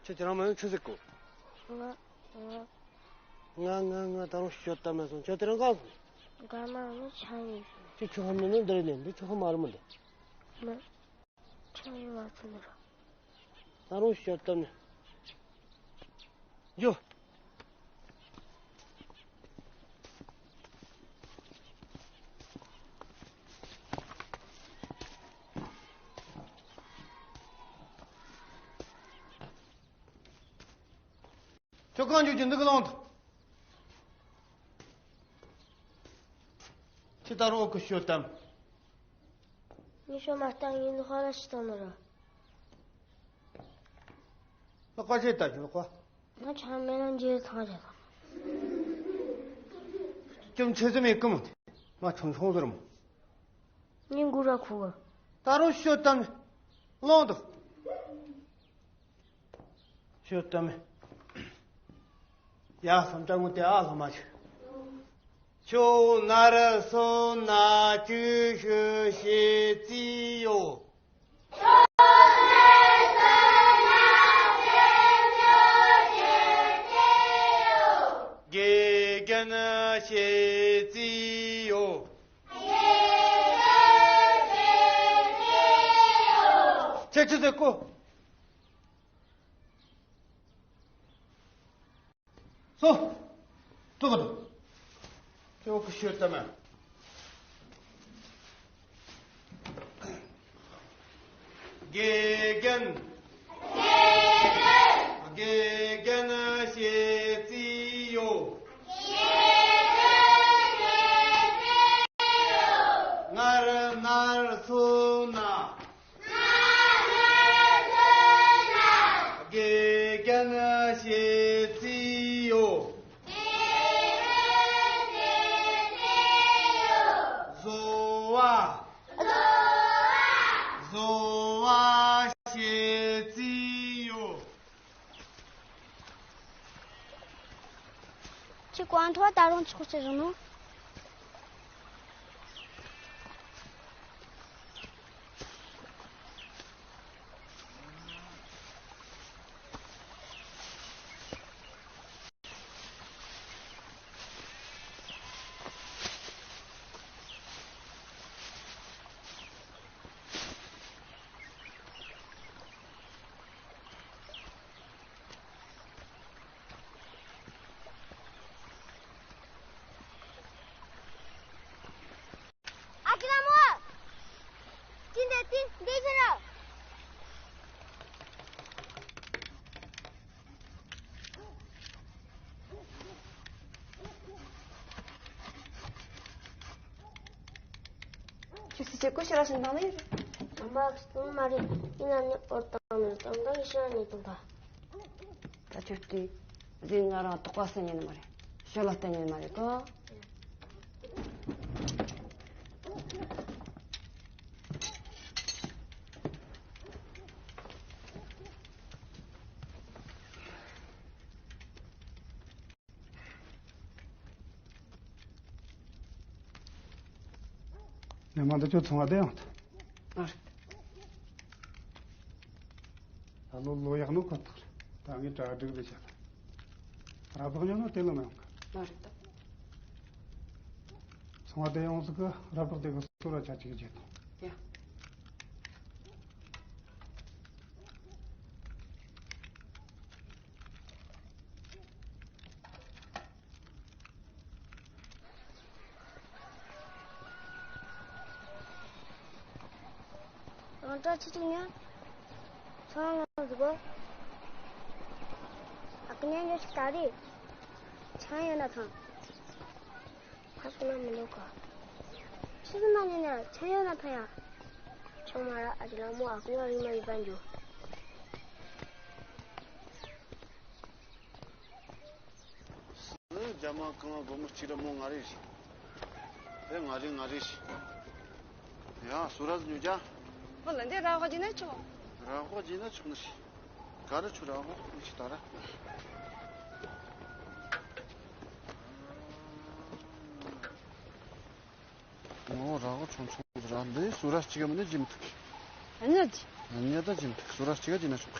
ཁྱེད་ཁྱེད་རང་མ་ཡོང་ཆི་ཟིག་གོ། ང་ང་ང་ང་ད་རུང་ཤོད་ལྟ་མེད་སོང་། ཁྱོད་དེ་རིང་གང་སོང་། ག་མ་ནི་ཆ་ཡིན། ཁྱོད་ཁྱོད་ཧ་མི་ནི་འདིར་ནས་འདི་ཁྱོད་ཧ་མ་རུ་མི་འདི། མི། ཆ་ཡིན་བ་ཚོ་ནི་ར། ད་རུང་ཤོད་ལྟ་མེད། འཇོ། ཁྱོད་གང་འཇུག་གི་འདུག་གི་ལོང་དང་། ཁྱི་ད་རུང་ཨོ་ཁུ་ཤོད་དམ། ངས་ཤོད་མ་བཏང་ངས་ལོག་ལ་ཤི་བཏང་ནི་ར། ལོག་པ་ཆེ་ལྟ་རྒྱུ་ལོག་པ། ང་ཆ་མེད་ན་འཇལ་ཚང་རེད། ཅུང་ཆེ་ཙམ་མེད་ཀི་མོ། ང་ཆུང་ཆུང་ཟེར་མོ། ངས་མགོ་ར་ཁུག་གི། ད་རུང་ཤོད་དམ། ལོང་དང་། ཤོད་དམ། ཡ་བསམ་དྲང་ངོ་དེ་ཨ་ལྷ་མ་ཆུ། ཁྱོད་ནར་སོང་ན་ཅི་ཞུ་ཞེས་རྩིས་ཡོད། དགེ་རྒན་ཞེས་རྩིས་ཡོད། ཁྱེད་ཆི་ཟེར་གོ། སོ། ཏོག་ཏོག་ཁྱོད་ཀྱི་ཤོད་ལྟ་མ། དགེ་རྒན། དགེ་རྒན་ཞེས་རྩིས་ཡོད། ངར་ནར་སོང་ན། དགེ་རྒན་ཞེས་རྩིས་ཡོད། བཟོ་བ། བཟོ་བ་ཞེས་རྩིས་ཡོད། ཁྱེད་གོང་ཐོག་ད་རུང་ཆོག་ཆེ་རུ་ནོ། ཨ་ཁུ་ལ་མོ། ཅི་འདྲ་ཏི་འདི་ཟེར་རོ། ཁྱོད་སི་ཆེ་ཀོ་ཤ་ར་ཤིན་དང་ལེ། ཨ་མ་སྟོན་མ་རེད། ཡིན་ན་ནི་ཨོ་དང་ནི་དང་དང་ཤ་ནི་དང་ད། ད་ཁྱོད་དེ་རིག་ང་རང་དོགས་པ་སེ་ཉན་མ་རེད། ཤོ་ལ་སྟེ་ཉན་མ་རེད་གོ། ཉི་མ་འདི་ཚོ་ཚོང་བ་དེ་ཡང་ད། ཨ་རེད། ད་ལོ་ལོ་ཡག་ནོ་ཁོ་ཐག་རེད། ད་ངས་གྲ་སྒྲིག་རེ་བྱ་ད། ར་བག་ཉོ་ནོ་དེ་ལོ་མ་ཡོང་གི། ཨ་རེད་ད། ཚོང་བ་དེ་ཡོང་ཟིག་གི་ར་བག་དེ་གི་སོ་ར་ཆ་གཅིག་གི་བྱེད་དང་། ཡ། རང་སྐྲ་ཆུ་ཆུ་ཉོན། ཚོང་ཡོང་ཟིག་གོ། ཨ་ཀི་ཉན་ཉོ་ཞིག་ད་རེད། ཆང་ཡོད་ན་ཐང་། ཕ་སུ་ན་མི་འདུག་ག་ཕྱི་སུ་ན་ཉན་ན་ཆང་ཡོད་ན་ཐང་ཡ། ཆང་མ་ར་ཨ་ཅི་ལ་མོ་ཨ་ཀི་ཉོ་རིག་མ་ཡོད་པ་འཇུ། རྒྱ་མ་གང་སྒོར་མོ་གཅིག་ར་མོ་ང་རེ་རེད། དེ་ང་རེ་ང་རེ་རེད། ཡ་སུ་ར་ཉོ་རྒྱ། ཁོ་ལ་འདི་ར་ཧོ་ཇི་ན་ཆོག་ར་ཧོ་ཇི་ན་ཆོག་ནི་རེད། ག་རེ་ཆུ་ར་ཧོ་ནི་ཆི་ད་ར། ངོ་ར་ཧོ་ཆུང་ཆུང་ར་འདི་སུ་ར་གཅིག་ག་མི་ནི་ཇི་མི་ཐུག་ཨ་ནི་ཅི། ཨ་ནི་ད་ཇི་མི་ཐུག་སུ་ར་གཅིག་ག་ཇི་ན་ཆོག་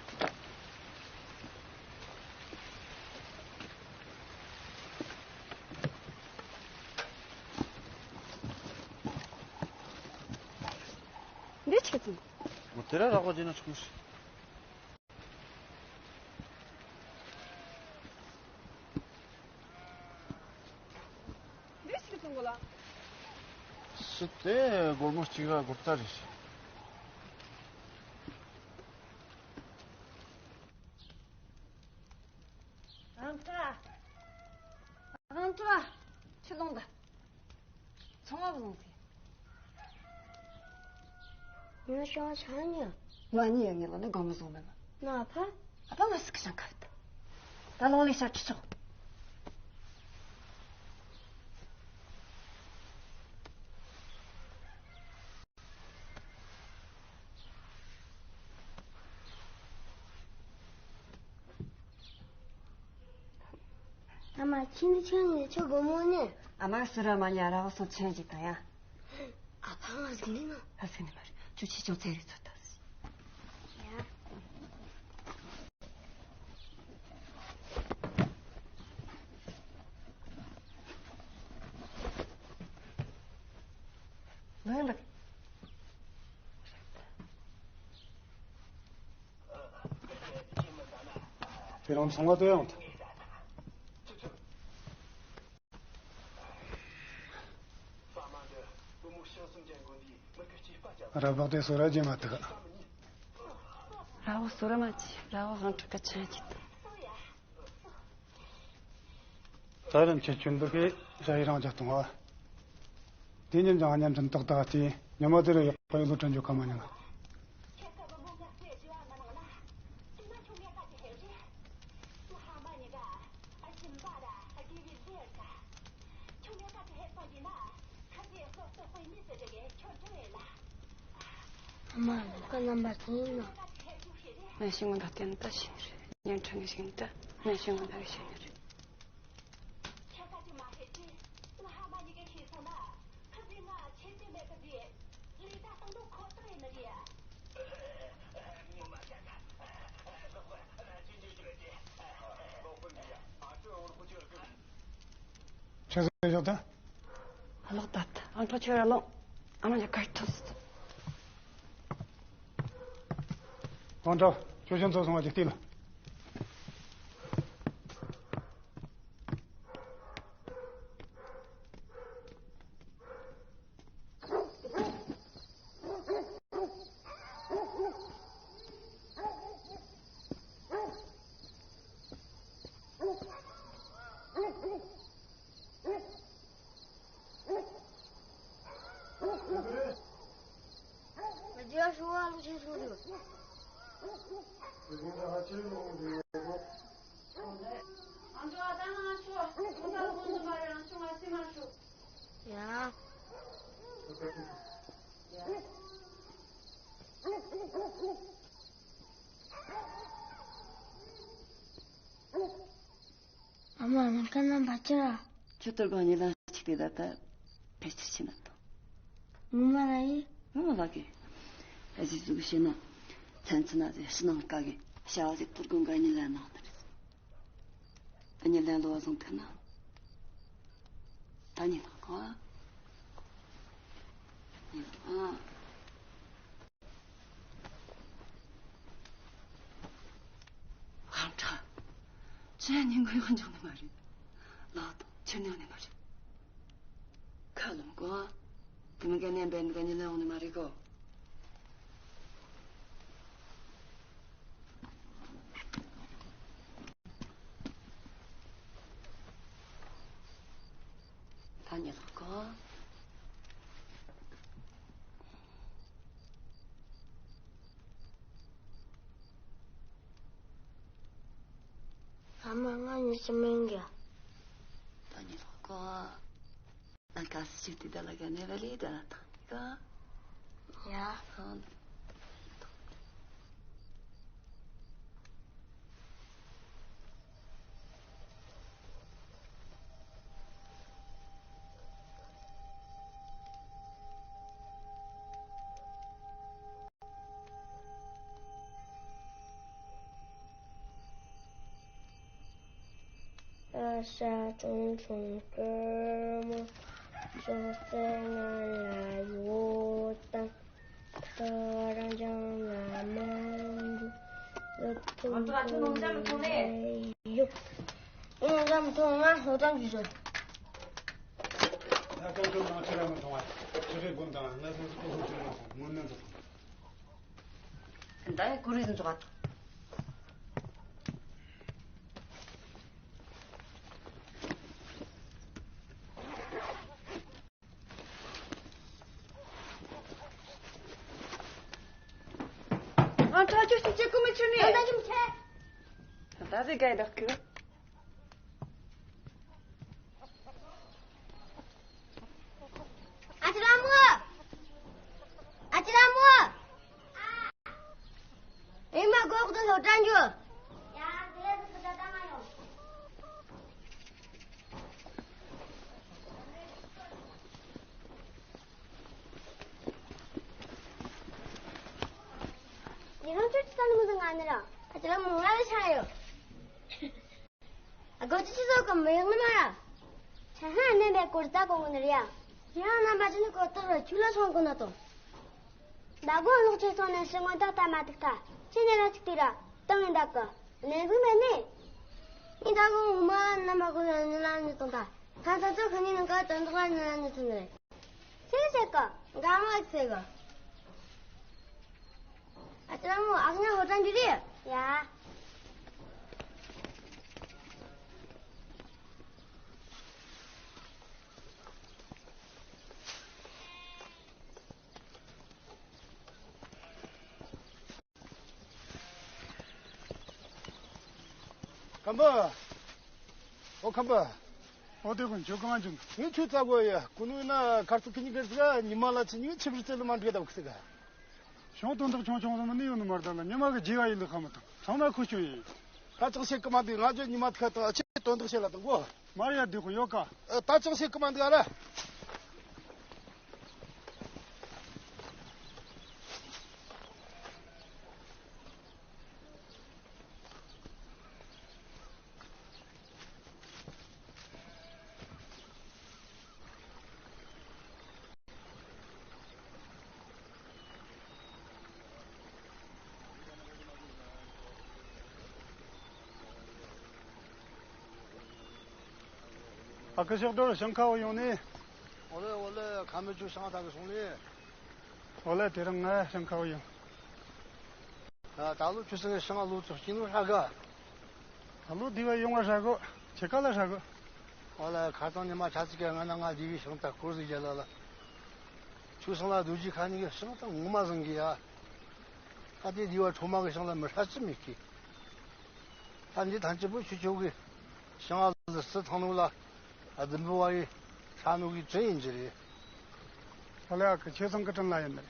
དེ་ཆེ་ཙམ། འོ་དེ་ར་རག་པ་བྱས་ན་ཆོག་མི་ཤེས། འདི་ཞིག་གཏོང་གོ་ལ། སུ་དེ་སྒོར་མོ་གཅིག་ར་སྒོར་རྟ་རེད། རང་སྐྲ། རང་སྐྲ། ཁྱི་ལོང་ད། ཚོང་བ་བཟུང་སྟེ། ངའི་ཤོང་ཆ་ཉོ། ང་གཉིས་ཡང་ངེད་ལ་ནི་དགོང་མོ་བཟུང་མེད་ལ། ན་ཕ། ཨ་ཕ་ང་སི་ཁ་ཤང་ཁ་བཏང་། ད་ལོང་ལས་ཤར་ཁྲི་ཚོགས། ཨ་མ་ཁྱིམ་ཆུང་ནས་ཆོ་སྒོ་མོ་ནས། ཨ་མ་སུ་ར་མ་ཉ་ར་བ་སོ་ཆེན་གྱི་ད་ཡ། ཨ་ཕ་ང་ཟིག་ནི་ན། ཨ་ཟིག་ནི་མ་རེད། ཁྱོད་ཆེ་ཆུང་ཚེ་རིག་ཚོ་ད་ཟིག་ཡ། ལོས་འདུག་ཁྱེད་རང་ཚོང་བ་དེ་ཡང་ཐུག་ར་བག་དེ་སོ་ར་རྗེས་མ་ཐུག་ར་བོ་སོ་ར་མ་ཆི་ར་བོ་ཧང་ཁྲག་ག་ཆ་ཅི་ཐུག་ད་རིམ་ཁྱེད་ཁྱོད་འདི་གའི་ཞ་ཡི་རང་ཅག་གཏོང་བ། དེ་ཉིན་ཀྱང་ཉམས་ཙམ་ཏག་ཏག་སྟེ་ཉི་མ་དེ་རུ་ཡག་པོ་ཡོད་ལོ་དྲན་རྒྱུ་ཁ་མ་ཉན། ཨ་མ་ལོ་ཀ་རྣམ་པ་ཅི་ཡིན་ནོ། ང་ཤི་ངོ་ད་བསྟན་ད་ཤི་རེད། ཉན་ཁྲང་གི་ཤི་ད་ང་ཤི་ངོ་ད་གི་ཤི་རེད། ཁྱེད་ཀ་ཅི་མ་ཧེ་ཅི། ང་ཧ་མ་ཉི་གེ་ཤེས་སོང་ན། ཁ་ཟི་ང་ཆེ་ཆེ་མེད་གི་ཟི། ལི་ད་སྟོང་དུ་ཁོ་ཏོ་ཡིན་ནི་རེད། ཆི་ཟེར་ཞོག་ད། ཨ་ལོག་ད་ད་ཨང་ཁྲོ་ཆོས་ར་ལོང་། ཨ་མ་ལ་གར་ཐུབ་སི། ཨང་ཁྲོ་ཆོས་ཞན་ཚོ་སོང་བ་ཅིག་སྟེ་ལ། ཡ། ཨ་མ་ནམ་མཁའ་ནང་བ་ཅི་ར། ཁྱོད་ལྟར་གང་ཉིད་ལ་གཅིག་དེ་ད་ལྟ་ཕལ་ཆེར་ཕྱིན་ན་དང་། ངོ་མ་ར་ཡིན། ངོ་མ་ལགས་ཀྱི། ཨ་ཅེ་ཟུག་བཤད་ན། མཚན་ཚུན་ན་ཟེར་ཕྱི་ནང་བཀའ་གི་བྱ་བ་ཟིག་ཏུར་དགོན་ག་ཉིད་ལ་གནང་དེ་རེད། ཨ་ཉི་ལན་ལོ་བཟང་ཐུན་ན། ད་ཉིད་ལ་གོ། ཉིད་ལ་ཨ། ཧང་ཁྲ། ཁྱོད་ཉིན་གུང་ཡང་འཇོག་ནི་མ་རེད། ལག་དང་ཁྱོད་ཉོག་ནི་མ་རེད། ཁ་ལོང་གོ། དེ་མི་ག་ནས་འབད་འདི་ག་ཉིད་ལ་ཡོང་ནི་མ་རེད་གོ། ད་ཉིད་ལ་གོ། ཨ་མ་ང་ཉི་ཤུ་མིན་གི། ད་ཉིད་ལ་གོ། ཨ་ཀ་སི་ཅི་ཏི་ད་ལ་ག་ནེ་བ་ལི་ད་ལ་ཐང་ག་ཡ། ཧང་། ཨ་ཤ་ཆུང་ཆུང་སྐྱོར་མོ། ཅོག་ཙེ་ང་ལ་ཡོད་དམ། རང་ཅང་ལ་མ་འདུག་ང་ཚོ་ཨ་ཆུ་ནང་ཅང་མི་འཐུང་ནས། ཡོད། ཨེ་ནང་ཅང་མི་འཐུང་ང་ལྷོ་ཀྲང་རྒྱུ་བཟོ། ད་ཀན་ཀྲོ་ནང་ཆུ་ར་མི་འཐུང་བ། ཆུ་རེ་དགོན་དང་ན་སོ་སོ་སོ་སོ་ཆུ་ར་མི་འཐུང་མོན་ནན་དུ། ད་ཀུ་རེ་ཟིན་ཚོགས། ཨ་ཁྲག་ཁྱུ་གཅིག་གཅིག་ཀུ་མི་ཆུ་ནི། ཨ་ད་ཅི་མི་ཆེ། ད་ཟིག་ག་ཡི་བདག་གི། ཨ་ཅེ་ལ་མོ། ཨ་ཅེ་ལ་མོ། ཨེ་མ་གོག་ཏུ་ལྷོ་ཀྲང་རྒྱུ། ཉི་ཧོང་ཆོས་ཀྱི་ས་ནི་མི་འདུག་ང་ནི་ར། ཨ་ཅེ་ལ་མོ་ང་ལ་ཆ་ཡོད། ཨ་གོ་ཅི་ཅི་ཟོ་གམ་མི་ཡོང་ནི་མ་ར། ཆ་ཧ་ནེ་མེ་གོར་ཙ་གོང་གོ་ནི་རེ་ཡ། ཡང་རྣམ་པ་ཅི་ནི་གོ་ཏོ་ར་ཆུ་ལ་སོང་གོ་ན་ཏོ། ད་གོ་ལོག་ཆེ་སོང་ནས་སྲིད་ངོ་ཏག་ཏག་མ་ཏིག་ཐ། ཆི་ནས་ར་ཅིག་ཏི་ར་ཏང་ཡིན་ད་གི། ནས་གུ་མེ་ནི། ནི་ད་གོ་ངོ་མ་རྣམ་པ་གོ་ལ་ནི་ལ་ནི་ཏོང་ད། ཁ་ཚ་ཚོ་ཁ་ནི་ནི་ག་ཏོང་ཏོ་ག་ནི་ལ་ནི་ཏོང་ནི་རེ། ཚེ་ཟེར་ག་འགའ་མ་ཚེ་ག་ཨ་ཅག་མོ་ཨག་ཉ་ཧོ་ཏན་གྱི་རེད་ཡ། ཁམ་པ། ཨོ་ཁམ་པ། ཨོ་དེ་ཀུན་ཁྱོད་གང་བྱུང་། ངས་ཁྱོད་རྩ་གོ་ཡ། ཀུ་ནུ་ན་ཁར་ཚུ་ཁི་ཉི་གེར་ཟིག་ཉི་མ་ལ་ཆི་ཉི་ཆི་བར་རྩེ་ལ་མ་འདྲེ་དབ་ཁི་ཟིག་ཤོང་དོན་དག་ཆུང་ཆུང་ཟིག་མ་ནི་ཡོད་ནི་མ་རེད་ལ། ཉི་མ་གི་རྗེས་ཡ་ཡིན་ལ་ཁ་མི་ཐང་ཚང་མ་ཁུ་ཆུ་ཡིན། ད་ཅང་བཤད་ཀི་མ་འདུག་ང་ཚོ་ཉི་མ་ཐུག་ཐག་ཆེ་དོན་དག་བཤད་ལ་དང་གོ། མར་ཡ་དེ་ཀུན་ཡོད་ཀ་ཨ། ད་ཅང་བཤད་ཀི་མ་འདུག་ཨ་ར། ཨ་ཁུ་ཤོག་སྒྲོལ་ཞིང་ཁ་བོ་ཡོང་ནི། ཨོ་ལེ་ཨོ་ལེ། ཁ་མི་ཆུ་ཞིང་ཐག་གི་སོང་ནི། ཨོ་ལེ། དེ་རིང་ང་ཞིང་ཁ་བོ་ཡོང་། ད་ད་ལོ་ཆུ་སྲིན་ཞིང་ལོ་ཚོ་སྐྱིན་ནོ་ཧྲ་ག་ད་ལོ་དེ་བ་ཡོང་བ་ཧྲ་གོ། ཁྱེད་ཀ་ལ་ཧྲ་གོ། ཨོ་ལེ། ཁ་ཚང་ཉི་མ་ཆ་ཚིག་གི་ང་ན་ང་དེ་བའི་ཞིང་ཐག་སྐོར་ཟིག་རྒྱལ་ལ་ལ། ཆུ་སྲིན་ལ་རྡོ་རྗེ་ཁ་ནི་གི་ཞིང་ཐག་ངོ་མ་བཟང་གི་ཡ། ད་དེ་དེ་བ་ཁྲོ་མ་གི་ཞིང་ལ་མི་ཧྲ་ཅི་མི་གི། ད་འདི་ཐང་ཅི་པོ་ཆུ་ཆོག་གི། ཞིང་ཨ་ལི་སི་ཐང་ནུ་ལ། ཨ་དུམ་བུ་བ་ཡི། ས་ནུ་གི་བྲིན་ཡིན་གྱི་རེད། ཨ་ལེ། ཨ་ཁུ་ཁྱེད་ཚང་གི་དྲིན་ལ་ཡིན་ནི་རེད།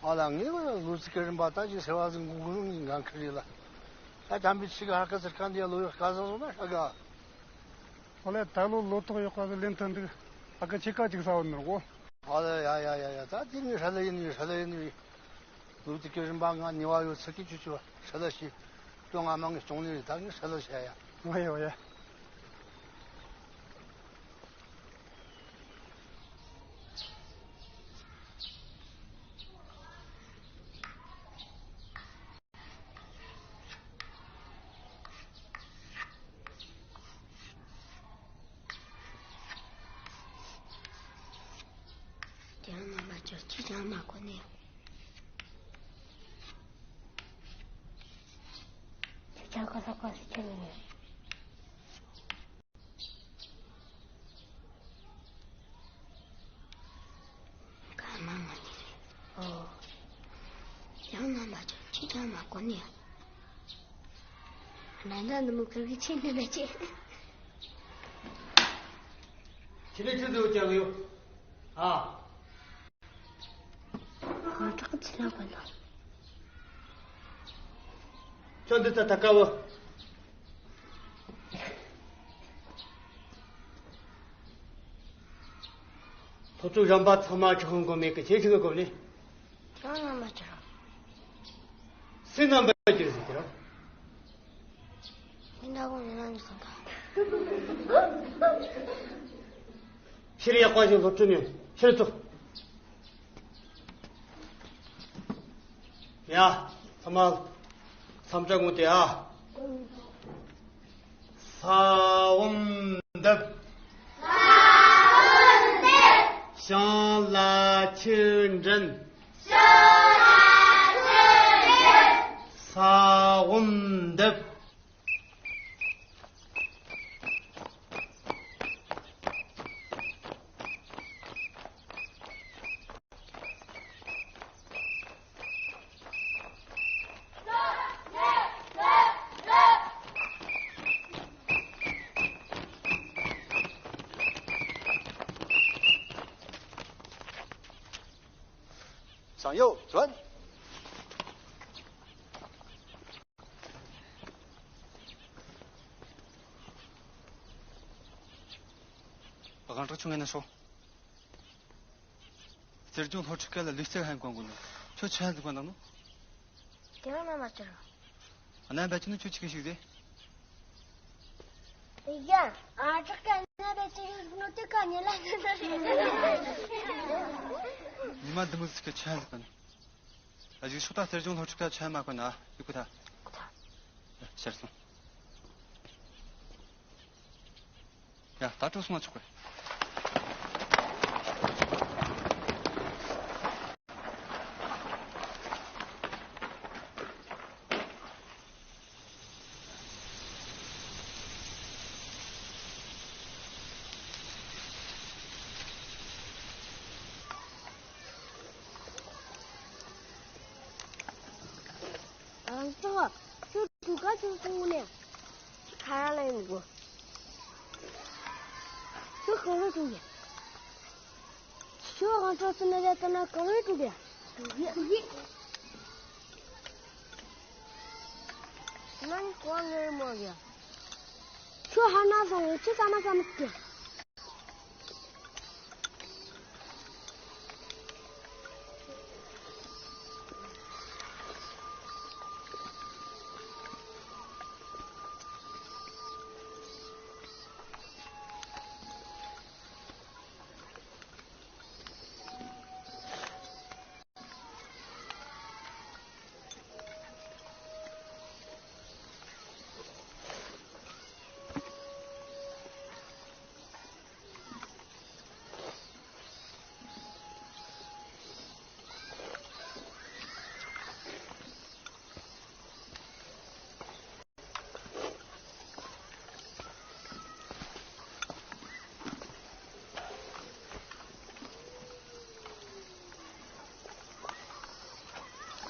ཨ་ལ་ངས་ལོ་ཚིགས་ཀྱི་རིམ་པ་ད་ཅི་ཟེར་བ་ཟིག་འགུག་འགུག་ངའི་འགན་ཁུར་རེད་ལ། ད་དམ་པའི་ཆི་གི་ཧ་ཀི་ཟེར་ཁ་འདི་ལོ་ཡོད་སྐལ་བཟང་སོང་ན་ཧྲ་ག་ཨ་ལེ། ད་ལོ་ལོ་ཏོག་ཡག་པ་ཟིག་ལེན་ཐུབ་འདུག་ཨ་ཁུ་ཁྱེད་ཀ་ཅིག་ས་བོ་ནོར་གོ། ཨ་ལེ། ཡ་ཡ་ཡ་ཡ། ད་དེ་ནི་ཧྲ་ལེ་ཡིན་ནི་ཧྲ་ལེ་ཡིན་ནི། ལུག་དེ་གི་རིན་པ་ང་ཉེ་བ་ཡོད་ཚུལ་གྱི་ཆུ་ཆུ་ཧྲ་ལ་ཤི། ལོ་ང་མང་གི་སྐྱོང་ནི་རེད། ད་ངས་ཧྲ་ལ་བྱ་ཡ། ཨོ་ཡ་ཨོ་ཡ། ཀྱང་མ་མ་ཅོ་ཅི་ཀྱང་མ་གོ་ནས། ཅི་ཀྱང་གོ་ས་གོ་སི་ཁྱེར་ནས། ག་མ་མ་ནི་རེད། ཨོ། ཡང་ན་མ་ཅོ་ཅི་ཀྱང་མ་གོ་ནས། ན་ན་ནི་མུ་ཁུར་གི་ཆེ་ནི་ལ་ཆེ། ཁྱེད་ནས་ཁྱོད་ཚོ་ཀྱང་ཡོད། ཨ། ང་ཏག་ཅི་ལ་བ་ལ། ཁྱོད་འདི་ད་ད་ཀ་བ། ཐོ་ཚུ་རམ་པ་ཚང་མ་ཆུ་ཁང་གོ་མེད་གི་ཁྱེད་ཆུ་གི་གོ་ནི། ཁྱོད་རྣམ་པ་ཅི་ར། སེམས་རྣམ་པ་ཅི་ར་ཟེར་གི་ར། མི་འདྲ་གོང་ནས་ན་ནི་སོང་ད། ཕྱིར་ཡག་པ་ཞིག་སློབ་ཁྲིད་ནས་ཕྱིར་ཚུགས། ཡ། ཚང་མ་མཚམས་བཅར་དགོངས་ཏེ་ཨ། ས་བོན་འདེབས། ཞིང་ལ་ཆུ་འདྲེན། ས་བོན་འདེབས། ཞང་ཡོ་བྱོན། དབང་གྲགས་ཆུང་ངེ་ན་ཤོག་གསེར་ལྗོངས་སློབ་ཕྲུག་སྐད་ལ་ལུས་རྩལ་ཧན་གོང་གོ་ནོ། ཁྱོད་ཆ་ལུག་པ་ནང་ནོ། དེ་རང་ན་མ་ཅི་རོ། ཨ་ན་བད་ཅི་ནོ་ཁྱོད་ཅི་གི་ཞིག་རེད། ཡ། ཨ་ཅག་ག་ན་བད་ཅི་རོ་ནོ་དེ་ག་ཉེ་ལ་ནི་ན་རེད། ཉི་མ་འདི་མོ་ཟིག་གི་ཆ་ལུག་པ་ནི། ཨ་ཅིག་ཤོག་ད་གསེར་ལྗོངས་སློབ་ཕྲུག་སྐད་ཆ་མ་གོ་ན་ཡི་གུ་ད། ཤར་སོང་། ཡ། ད་སྤྲོ་སོང་ན་ཆོག་གི། རང་ཅག་ཁྱོད་གྲུ་ཁ་ཆུང་སོང་ནས་ཁ་ར་ལ་ཡོང་དགོས། ཁྱོད་གང་རུ་བྱུང་གི། ཁྱོད་དབང་གྲགས་སུ་ན་ར་ལྟ་ན་གང་རུ་བྱུང་གི། ང་ནི་གོ་ངེར་མོ་གི། ཁྱོད་ཧ་ན་སོང་ངས་ཁྱོད་ས་མ་ས་མ་སྐྱེ།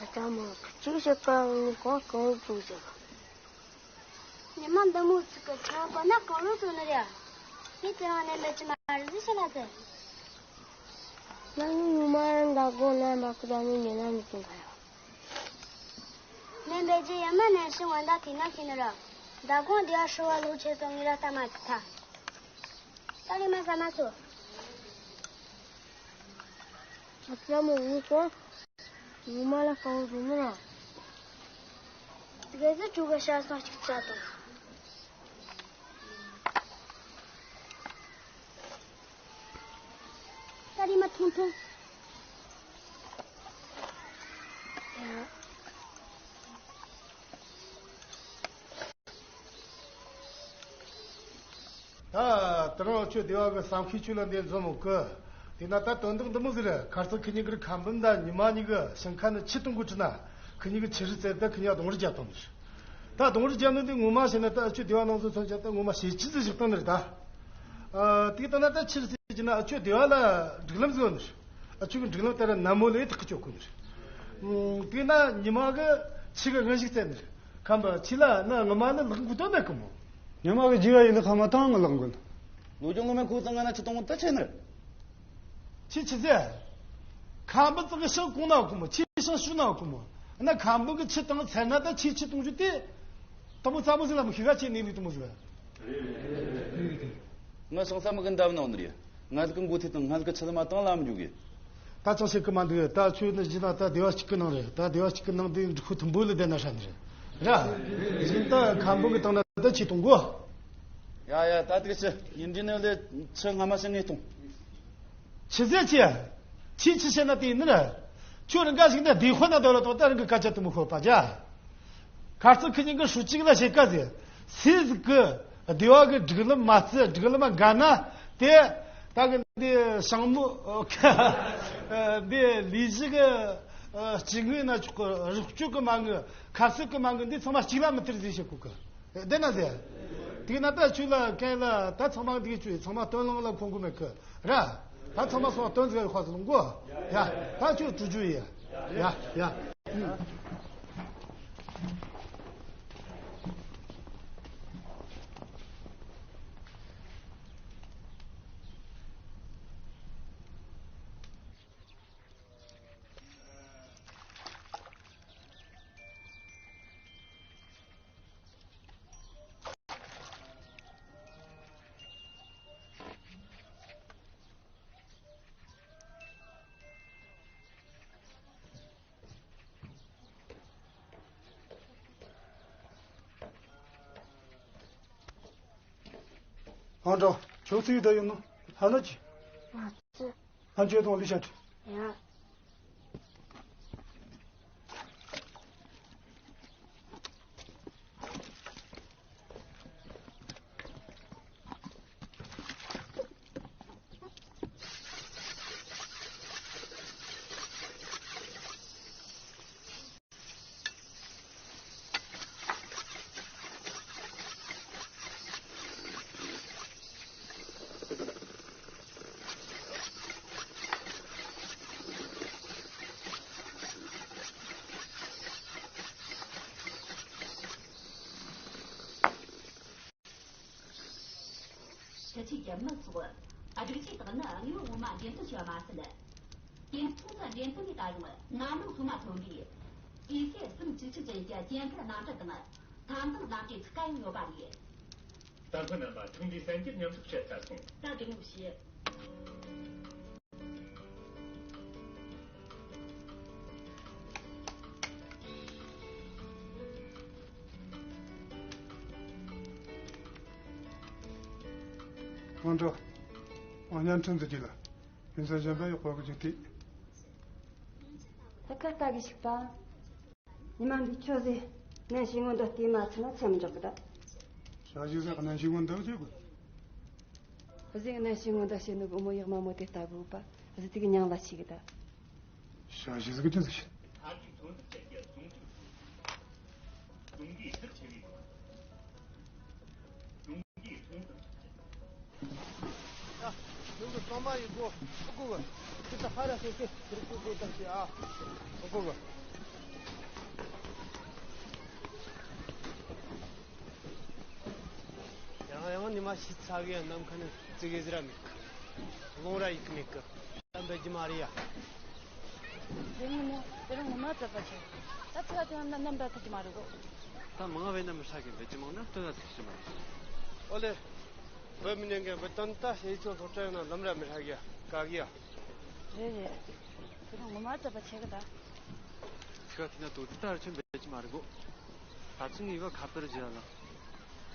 ཨ་ཅག་མོ་གཅིག་བྱེད་པ་ནི་གང་གང་བྱུང་ཟེར། ཉི་མ་འདི་མོ་ཚིག་གི་ཆང་པ་ན་གང་རུ་སོང་ནི་རེད། མི་དེ་རང་ནས་མེད་ཀྱི་མ་རེད་ཟེར་ལ་ཟེར། ང་ནི་ཉི་མ་རང་འདྲ་དགོས་ན་མ་ཁུ་ད་ནི་ཉེ་ན་མི་ཀྱང་ག་ཡོད། ནས་འབད་རྒྱུ་ཡ་མ་ནས་ཤི་ཝན་ད་དེ་ན་ཤི་ནི་ར། ད་གོང་དེ་ཡ་ཧྲི་བ་ལོག་ཆེ་སོང་ངི་ར་ལྟ་མ་ཐ། ད་རེ་མ་ས་མ་སོ། ཨ་ཙ་མོ་ངུ་སོང་། ངུ་མ་ལ་གང་རུ་ནི་ར། དེ་ག་ཟི་ཀྲུ་ག་ཤ་སོང་གཅིག་ཙ་དང་། ད་རེ་མ་ཐུང་ཐུང་། ད་དེ་རིང་ཁྱོད་སྡེ་བ་གི་བསམ་ཤེས་ཆོས་ལ་འདི་འཛོམས་མོ་གི། དེ་ན་ད་དོན་དག་འདི་མོ་ཟིག་རེད། ཁར་སང་ཁི་གཉིས་ཀར་ཁམ་བུ་ད་ཉི་མ་གཉིས་གི་ཞིང་ཁ་ནས་ཆུ་གཏོང་དགོས་བྲིས་ན་ཁི་གཉིས་ཀི་ཆུ་རུ་བཙལ་ད་ཁི་གཉིས་གདོང་རུ་རྒྱབ་བཏང་ནི་རེད། ད་གདོང་རུ་རྒྱབ་ནི་འདི་ངོ་མ་བཤད་ན་ད་ཨ་ཆོས་སྡེ་བ་ནང་ཚོ་མཚོན་ཆ་ད་ངོ་མ་ཞེ་ཆི་ཟིག་བཞག་བཏང་ནི་རེད་ད། ཨ་དེ་ལྟ་ན་ད་ཆི་རུ་ཟེར་གྱི་ན་ཨ་ཆོས་སྡེ་བ་ལ་སྒྲིག་ལམ་ཟིག་ཡོད་ནི་རེད། ཨ་ཆོས་ཀྱི་སྒྲིག་ལམ་ལྟར་ནན་མོ་ལས་ཐག་གཅོད་དགོས་ནི་རེད། དེ་ན་ཉི་མ་གི་ཆི་གི་དངོས་ཤིག་བཙལ་ནི་རེད། ཁམ་པ་ཆི་ལ་ན་ངོ་མ་ནི་ལག་འགུལ་དོན་མེད་གི་མོ། ཉི་མ་གི་རྒྱུ་བ་ཡིན་ན་ཁ་མ་ཐང་ངི་ལག་འགུལ། ལོ་རྒྱུས་ངོ་མ་ཁོ་ཚང་ང་ན་ཆི་གཏོང་ད་ཆེ་ནི་རེད། ཆི་ཆི་ཟེར། ཁམ་བུ་ཙག་གི་ཤིང་གོང་ན་ཁོ་མོ། ཆི་ཤིང་ཤུ་ན་ཁོ་མོ། ན་ཁམ་བུ་གི་ཆི་དང་ཚེར་ན་ད་ཆི་ཆི་གཏོང་རྒྱུ་དེ། དེ་མོ་ཙ་མོ་ཟིག་ལ་མོ་ཤི་ག་ཆེ་ནི་ནི་དེ་མོ་ཟིག་ང་ཤིང་ས་མི་གི་འདབ་ནང་ནི་རེད། ང་ལ་གི་མགོ་ཐེ་དང་ང་ལ་གི་ཆི་ལ་མ་བཏང་ལ་མི་འཇུག་གི། ད་ཅང་ཤེས་གི་མ་འདུག་ད་ཆོས་ནི་བཞི་ན་ད་སྡེ་བ་གཅིག་གི་ནང་རེད། ད་སྡེ་བ་གཅིག་གི་ནང་དེ་འབྲི་ཁུ་ཐུམ་བུ་ལ་བསྡད་ན་ཧྲ་ནི་རེད། ར། བཞིན་ད་ཁམ་བུ་གི་དང་ན་ད་ཆི་གཏོང་གོ། ཡ་ཡ་ད་དེ་ཆི་ཡིན་འདི་ནི་ལས་ཆི་སྔ་མ་ཤི་ངེས་གཏོང་། ཆི་ཟེར་ཆི། ཆི་ཆི་བཤད་ན་དེ་ཡིན་ནི་ར། ཁྱོད་རང་ག་ཞིག་ནས་སྡེ་དཔོན་ན་དོ་ལ་དོ་ད་རང་གི་སྐད་ཆ་དུ་མི་ཤོད་པ་ཇ། ཁ་རྩང་ཁི་ཉིན་གི་ཧྲུའུ་ཅི་ལ་ཞེ་ཀ་ཟེར། སུ་ཟིག་གི་སྡེ་བ་གི་སྒྲིག་ལམ་མ་བརྩི། སྒྲིག་ལམ་མ་འགལ་ན་དེ་ད་གི་འདི་ཞང་མོ་འདི་ལས་གཞི་གི་སྤྱི་དངུལ་ན་ཆོག་གི། རོགས་སྐྱོར་གི་མ་དངུལ། ཁ་གསབ་གི་མ་དངུལ་འདི་ཚང་མ་གཅིག་ལ་མི་སྟེར་ཟེར་བཤད་གོ་གི། བདེན་ན་ཟེར། དེ་ན་ད་ཁྱོད་ལ་གན་ལ་ད་ཚང་མ་འདི་ཁྱོད་ཚང་མ་སྟོན་ལོང་ལ་ཁོང་གི་མེད་གི་ར། ད་ཚང་མ་སོང་སྟོན་ཟེར་ཁོ་ཚོ་ལོང་གོ། ཡ། ད་ཁྱོད་གྲུ་ཇུ་ཡ། ཡ་ཡ། ཨང་ཀྲོ། ཁྱོད་ཚོའི་ད་ཡོད་ནོ་ཧ་ན་ཅི། ང་ཚོ། ཨ་ཅེ་དང་ལི་ཤ་ཏྲི། ཡ། ཁྱི་ཆོས་ཀྱི་མི་ཚོགས། སྒྲིག་ཆས་དག་ནི་དངོས་པོ་ངོ་མ་འགྲེམས་སྟོན་བྱས་པ་མ་ཟད། དེ་མཚུངས་སུ་འགྲེམས་སྟོན་པས་ད་རུང་རྔ་ནང་སོ་མ་ཐོན་པའི་ཨེ་ཤེ་གསུམ་བཅུ་གཅིག་ཅན་གྱི་སྐྱེ་འཕེལ་གནམ་གྲུ་དང་ཐབ་འདང་གནམ་གྲུའི་ཚུགས་ཀ་ཡང་ཡོད་པ་རེད། ད་ཕུ་རྣམ་པ་ཐུགས་འདྲིས་གསན་རྒྱུར་མཉམ་ཞུགས་བྱེད་ཚར་སོང་། ད་གི་མོ་བྱེད། ཁོང་ཁྲོ། ཨ་ཉན་ཁྲིན་ཟེར་གྱི་ལ། ཡིན་ས་གཞན་པ་ཡོད་པ་གི་ཅིག་དེ། ད་ཁ་ལྟ་གི་ཞིག་པ། ཉི་མ་འདི་ཆོས་ཟེ། ནན་ཤིང་ངོ་འདི་ལྟས་མ་ཚུད་ན་ཚེ་མི་འཇོག་གི་ད། ཞག་ཞིག་ཟེ་ནན་ཤིང་ངོ་འདི་ཅི་དགོས། གཟིགས་ནན་ཤིང་ངོ་འདི་བྱས་ནུབ་འོ་མོ་ཡག་མ་མོ་དེ་ལྟ་དགོས་པ། གཟིགས་དེ་གི་མྱང་ལ་ཆེ་གི་ད། ཞག་ཞིག་ཟེ་གི་ཅི་ཟེ་ཤི། ཡ། ཁྱོད་ཚོ་གཙང་མ་ཡི་སྒོ་ཨ་ཁུ་གི་ཁྱི་ད་ཧ་ར་སོ་སོ་ཁྱི་རིགས་སྒོ་བཏགས་ཤིག་ཨ། ཨ་ཁུ་གི། ཡང་ཡང་ཉི་མ་ཤི་ཚ་གི་ཡང་ནམ་མཁའ་ནས་ཙི་གེ་ཟི་ར་མིག་གི། རླུང་ར་ཡིག་མིག་གི། ད་འབད་ཀྱི་མ་རེད་ཡ། དེ་ངོ་མ་དེ་རིང་ངོ་མ་ཙག་པ་ཆེ། ད་ཚ་དེ་ན་ནམ་ད་ཐུག་གི་མ་རེད་གོ། ད་མང་བས་ན་མི་ཧྲ་གི་འབད་ཀྱི་མང་ན་སྟོད་ལ་ཐུག་ཤི་མ་རེད། ཨོ་ལེ། བོད་མི་ཉན་མཁན་བོད་དོན་ལྟ་ཞེས་ཁྱོད་སློབ་གྲྭ་ཡོང་ན་ལམ་ར་མི་ཧྲ་གི་ཡ་ག་གི་ཡ། རེད་རེད། དེ་རིང་ངོ་མ་ཙག་པ་ཆེ་གི་ད། ཁྱོད་དེ་ན་དོ་དེ་ལྟར་ཆུན་འབད་ཀྱི་མ་རེད་གོ། ད་ཚུན་ངའི་བ་ཁ་པར་བརྗེ་ལ།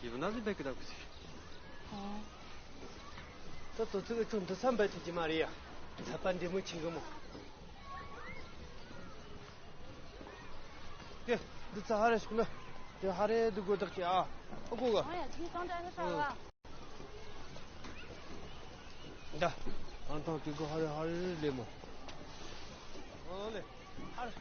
ཡིན་ན་ཟིན་པའི་ཀི་ད་གི་ཟིག་ཨོ། ད་དོ་ཚིག་གི་ཁྱོད་འདི་ས་འབད་ཐུབ་ཀྱི་མ་རེད་ཡ། ཚ་པ་འདི་མོ་ཆེ་གི་མོ། ཀེ། འདི་ཚ་ཧ་རེ་ཤུག་ན། དེ་ཧ་རེ་འདི་དགོས་དག་ཅི་ཨ། ཨ་ཁུ་ག་ཨ་ཡ་ཁྱི་སང་དྲ་ཧེ་ས་བ། ད། ཨང་ཐང་དེ་གོ་ཧ་རེ་ཧ་རེ་ལེ་མོ། ཨོ་ལེ། ཧ་རེ།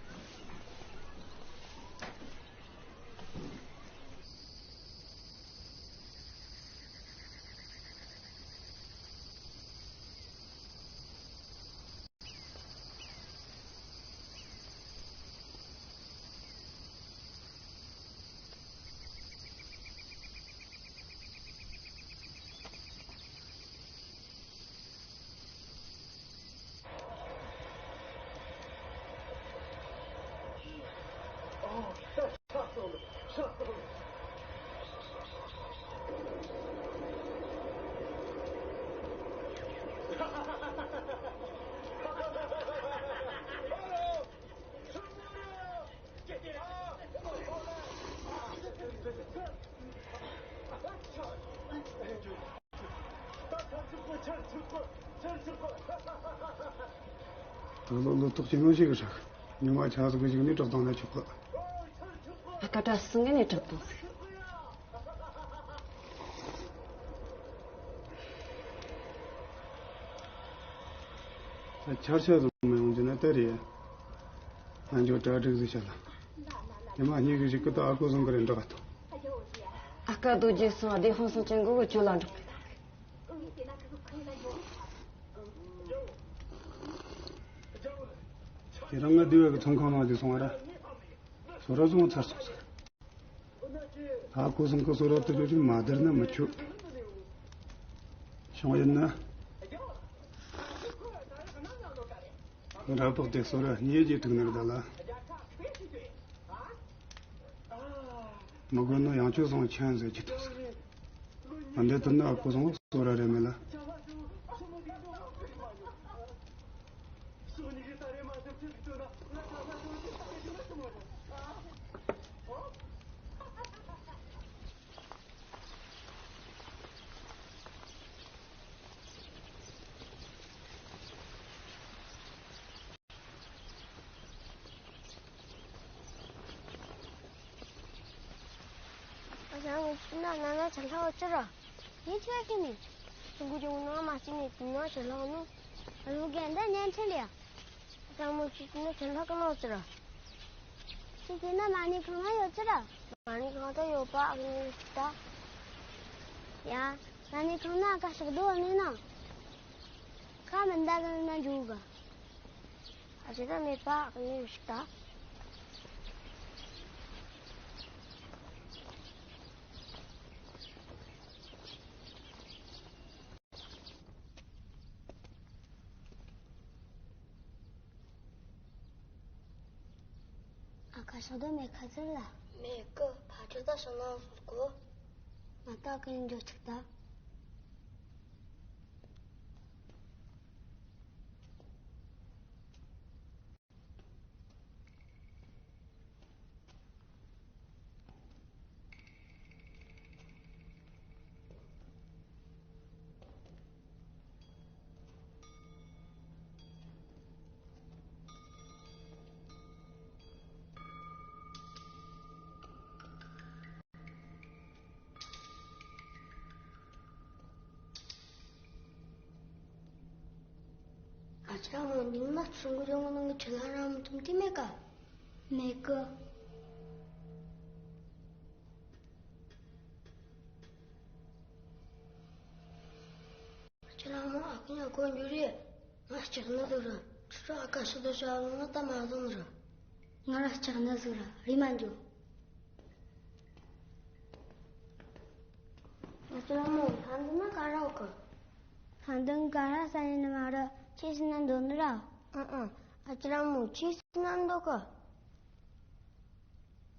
ད་ལོ་ལོ་ཏོག་ཅིག་ལོ་ཞིག་གི་ཧྲག་ཉི་མ་ཆ་ཟིག་གི་གཞུག་ནས་གྲགས་བཏང་ན་ཆོག་གི། ཨ་ཀ་བཀྲ་སྲིད་ངས་ནས་གྲགས་བཏང་ཟིག། ཆར་ཆ་ཟིག་མི་ཡོང་རྒྱུ་ན་ད་རེད། ང་འཇོག་གྲ་སྒྲིག་ཟིག་བྱ་ལ། ཉི་མ་གཉིས་ཀྱི་གཞུག་གི་ད་ཨ་ཁུ་ཟིག་གི་རེད་འདྲ་ག་ཐོ། ཨ་ཀ་རྡོ་རྗེ་སོང་བདེ་ཧོན་སོང་ཅན་གོ་གི་ཅོ་ལ་འགྲོ། དེ་རིང་ང་སྡེ་བ་གི་ཚོང་ཁང་ནང་དུ་སོང་བ་ར། སོ་ར་བཟུང་ཚར་སོང་ཟེར། ད་ཁོ་སང་ཁོ་སོ་ར་དུ་ཡོད་ཅིག་མ་བསྡད་ན་མི་ཆོག། བྱུང་ཡིན་ན། འདྲ་པགས་དེ་སོ་ར་ཉེ་རྗེས་ཐུག་ནར་ད་ལ། མི་དགོས་ན་ཡང་ཆོས་སོང་ཆན་ཟེར་གྱི་འདུག་ཟེར། ང་འདི་ཐུབ་ན་ཨ་ཁུ་སོང་སོ་ར་རེད་མེད་ལ། ཨ་ཅག་མོ་ཅི་ན་ན་ན་ཆ་ལྷག་ཅི་ར། ངས་ཁྱོད་ཀྱི་ནི། ཀྲུང་གོ་ཀྱི་ནང་མ་ཅི་ནི་དུ་ན་ཆ་ལྷག་ནོ། ཨ་ལུ་རྒན་ད་ཉན་ཆེ་ལ་ཡ། ཨ་ཅག་མོ་ཅི་ན་ཆ་ལྷག་གི་ནོ་ཅི་ར། ཅི་ཅི་ན་མ་ཎི་ཁང་ན་ཡོད་ཅི་ར། མ་ཎི་ཁང་ད་ཡོད་པ་ཨ་ནི་ད། ཡ། མ་ཎི་ཁང་ན་ཀ་ཤག་རྡོ་ནི་ན། ཁ་མི་འདའ་གི་ན་འཇུག་ག། ཨ་ཅེ་ད་མེད་པ་ཨ་ནི་ཞིག་ད། ཨ་ཁ་ཤག་རྡོ་མེད་ཁ་ཚིར་ལ། མེད་གི། ཕ་ཁྲི་ད་ཤང་ན་སོང་གོ། ང་ད་གི་འགྱོ་ཆུག་ད། ཨ་ཅག་མོ་ཉིན་མ་ཆུང་གི་ཡོང་ནང་གི་ཆུ་ལ་ར་མི་ཐུམ་དེ་མེད་ག། མེད་གི། ཁྱེད་རང་མོ་ཨ་ཁུ་ཉག་གོ་འགྱུར་རེད། ང་ལྕགས་ནག་ཟིག་ར། ཁྱེད་ཚོ་ཨ་ཁ་ཤི་དོ་ཤ་ལོ་ང་ད་མ་བཟང་ར། ང་ར་ལྕགས་ནག་ཟིག་ར་རེད་མ་འགྱོ། ང་ཚོ་ལ་མོ་ལྷ་འདི་ན་ག་ར་འོ་གི། ལྷ་འདི་ག་ར་ས་ཡིན་ནི་མ་ར་ཁྱེད་ཤི་ན་འདོད་ནི་ར། ཨ་ཨ་ཨ་ཅི་ར་མོ་ཁྱེད་ཤི་ན་འདོད་གི།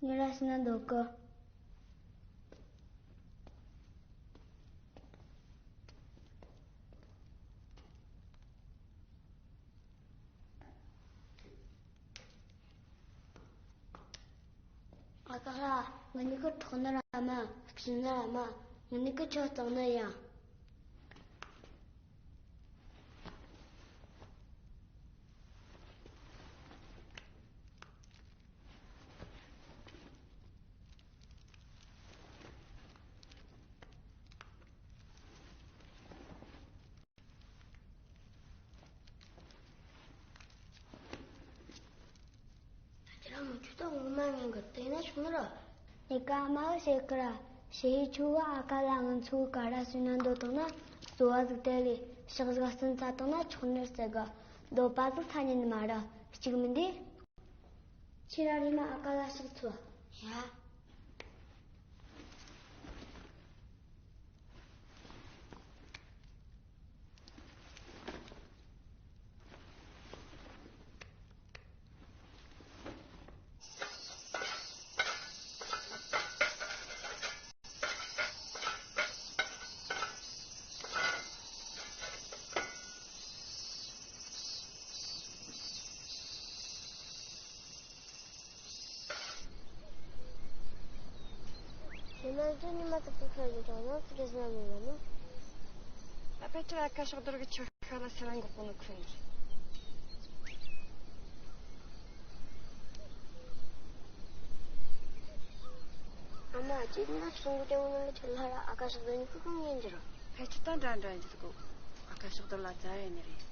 ངེད་ར་ཤི་ན་འདོད་གི། ཨ་ཀ་ལ། ང་གཉིས་ཀ་འཕྲོག་ནི་ར་མ། སྐྲུན་ནི་ར་མ། ང་གཉིས་ཀ་ཆོས་གཏོང་ནི་ཡ། ཁྱེད་རང་མི་ཆུ་ཏོག་ངོ་མ་ངན་གི་དེ་ན་ཆུང་ནི་ར། ནི་ཀ་མ་བཤད་ཀི་ར། ཞེ་ཡི་ཆུ་བ་ཨ་ཀ་ལ་ང་ཚོའི་ཀ་ར་སུན་ན་འདོད་དང་ན་གཙོ་བ་ཟིག་དེ་ལས་ཕྱག་ཟིག་སུན་ཚ་དང་ན་ཆོག་ནི་རྩེ་གི། འདོད་པ་ཟིག་ཚ་ཉན་མ་ར་གཅིག་མི་འདི། ཁྱེད་ར་རེ་མ་ཨ་ཀ་ལ་ཕྱག་ཚོ། ཡ། དེ་ན་ཚོ་ཉི་མ་དག་ཏུ་ཁ་ཡོད་ཀྱང་ན་ཚིག་གི་ཟིན་མི་ཡོད་ནོ། ཨ་ཕའི་ཁྲི་ལ་ཁ་ཕྱོགས་རྡོ་རིགས་ཆུ་ཤ་ལ་སེ་བ་འགོག་པོ་ནི་ཁུན། ཨ་མ། ཅི་ན་སོང་གི་དེ་འོ་ན་ལ་ཁྱེད་ལ་ར་ཨ་ཀ་ཤག་དོ་ནི་ཀི་གང་ཡིན་འདི་ར། ཕལ་ཆེར་ད་འདྲ་འདྲ་ཡིན་འདི་གོ། ཨ་ཀ་ཤག་དོ་ལ་ཙ་ཡ་ནི་རེད།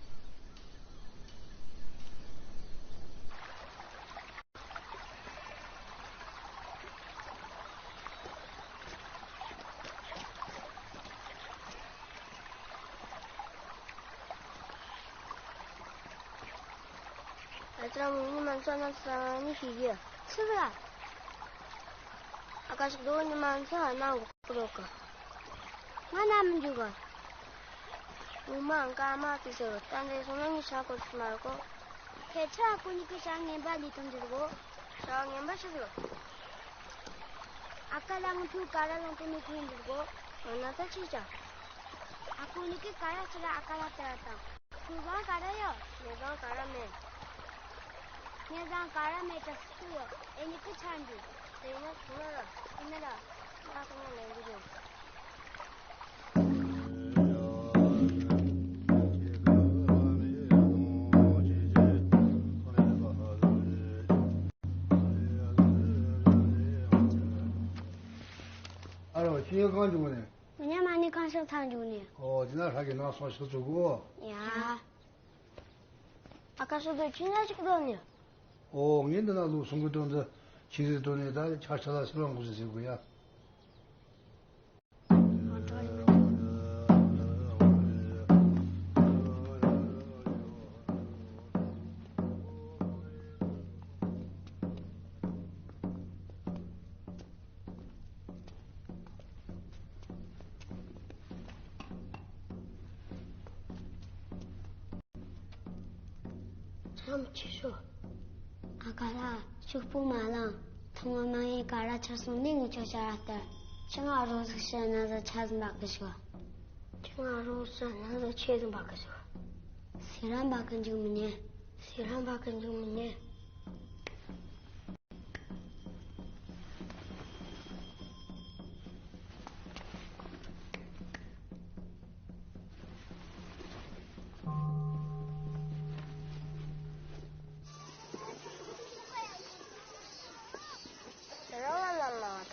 ཨ་ཙི་ར་མོ་ནི་མ་ཚོ་ན་ཚ་ནི་ཤི་གི་ཚི་བ། ཨ་ཀ་ཤག་དོ་ནི་མ་ཚོ་ན་གོ་རོ་ཀ། ང་ན་མི་འཇུ་ག། ངུ་མ་ཨང་ཀ་མ་ཏི་ཟེར་བ་ཏན་ཏན་སོང་ན་ངི་ཤ་ཀོ་ཚི་མ་ར་གོ། ཕལ་ཆེར་ཨ་ཁུ་གཉིས་ཀྱི་ཤ་ངན་པ་ལས་ཐོན་འདུག་གོ། ཤ་ངན་པ་ཤི་གི། ཨ་ཀ་ལ་ངུ་ཐུག་ཀ་ར་ལོང་དེ་མི་ཐུག་འདུག་གོ། འོ་ན་ད་ཅི་བྱ། ཨ་ཁུ་གཉིས་ཀྱི་ཀ་ར་ཚུར་ཨ་ཀ་ལ་སྟེར་བཏང་། ཁུ་བཟང་ཀ་ར་ཡོད། ངེ་བཟང་ཀ་ར་མེད། ངེ་བཟང་ཀ་ར་མེད་ད་སུ་ཡོད། ཨེ་གཉིས་ཀྱི་ཆ་འདུག་དེ་ཡིན་ན་སུ་ན་ར་ཡིན་ན་ར་ང་ཁོ་ན་ལེན་གི་རེད། ཨ་རོ་ཁྱི་ཡོད་གང་བྱུང་ནས། ང་ཉ་མ་ནི་གང་ཤག་ཚང་བྱུང་ནས། ཨོ་དེ་ན་ཧྲ་གི་ནང་སོང་ཤག་བཙུགས་གོ། ཡ། ཨ་ཀ་ཤག་དོ་ཁྱི་ན་ཞིག་དོ་ནས། ཨོ་ངས་འདི་ན་ལུག་སྲུང་གི་དོན་དུ་ཁྱི་རེ་དོ་ནས་ད་ཆ་ཆ་ལ་སི་རང་གོ་ཟེར་གོ་ཡ། ཚམ་ཆེ་ཤོས། ཨ་ཀ་ལ་ཤུག་པོ་མ་ལང་། ཐོང་བ་མ་ཡིན་ཀ་ར་ཆར་སོང་ནས་ངི་ཆོ་ཤ་ར་ལྟར། ཁྱི་ང་རོ་ཟིག་ཤི་ན་ཟ་ཆ་ཟིན་པ་གི་ཤོ། ཁྱི་ང་རོ་ཟིག་ན་ཟ་ཆེ་ཟིན་པ་གི་ཤོ། སི་རམ་པ་གི་འཇུག་མི་ཉན། སི་རམ་པ་གི་འཇུག་མི་ཉན། རང་ལ་ལ་ལ་བ་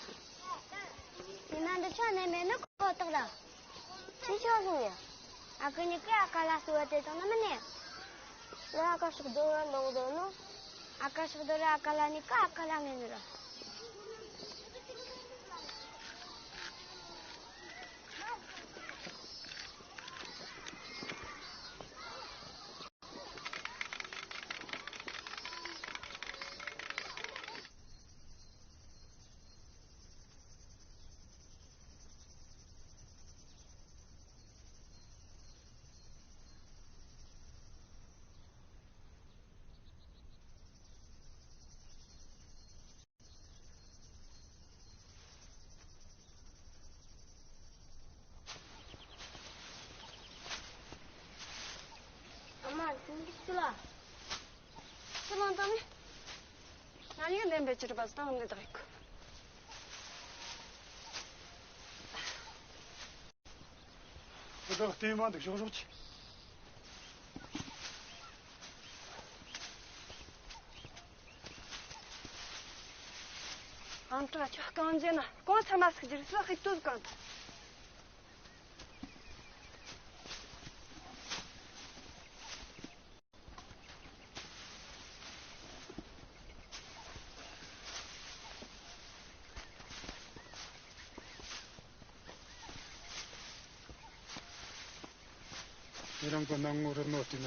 དང་། ཉི་མ་འདི་ཆ་ནས་མེད་ནི་ཁོ་ཐག་ར། ཅི་ཆོག་སོང་ཡ། ཨ་ཁུ་གཉིས་ཀས་ཨ་ཀ་ལ་གསོལ་བ་དེ་དང་ནི་མི་ནས། ང་ཨ་ཀ་ཤག་རྡོ་ར་ནང་དུ་ནོ། ཨ་ཀ་ཤག་རྡོ་ར་ཨ་ཀ་ལ་གཉིས་ཀ་ཨ་ཀ་ལ་ངན་ནི་ར། ཨ་མ་ཅུང་ཅིག་ལ། ཅི་མང་དང་ནི། ང་ཡིག་ལེན་པའི་ཕྱིར་བ་སྟངས་ནི་དག་ཡིག་ཁོ་ཐག་ལྟེ་མ་འདུག་ཞོག་ཞོག་ཅིག་ཨང་ཀྲ་ཁྱོད་རྐང་རྗེས་ན་གང་ཚར་མ་སུག་རྒྱུ་སུ་ཧིག་ཏུ་གང་ཐལ། ཁྱེད་རང་གི་སྣང་ངོ་རི་མོ་བལྟས་ན།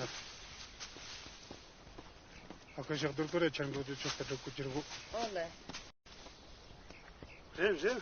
ཨ་ཁུ་ཞག་རྡོར་ཀོ་རེ་ཆར་འགོ་དུ་ཆོག་ཏུ་འགྲོ་དགོས་ཀྱི་རེད་གོ། ཨོ་ལེ། རེད་རེད།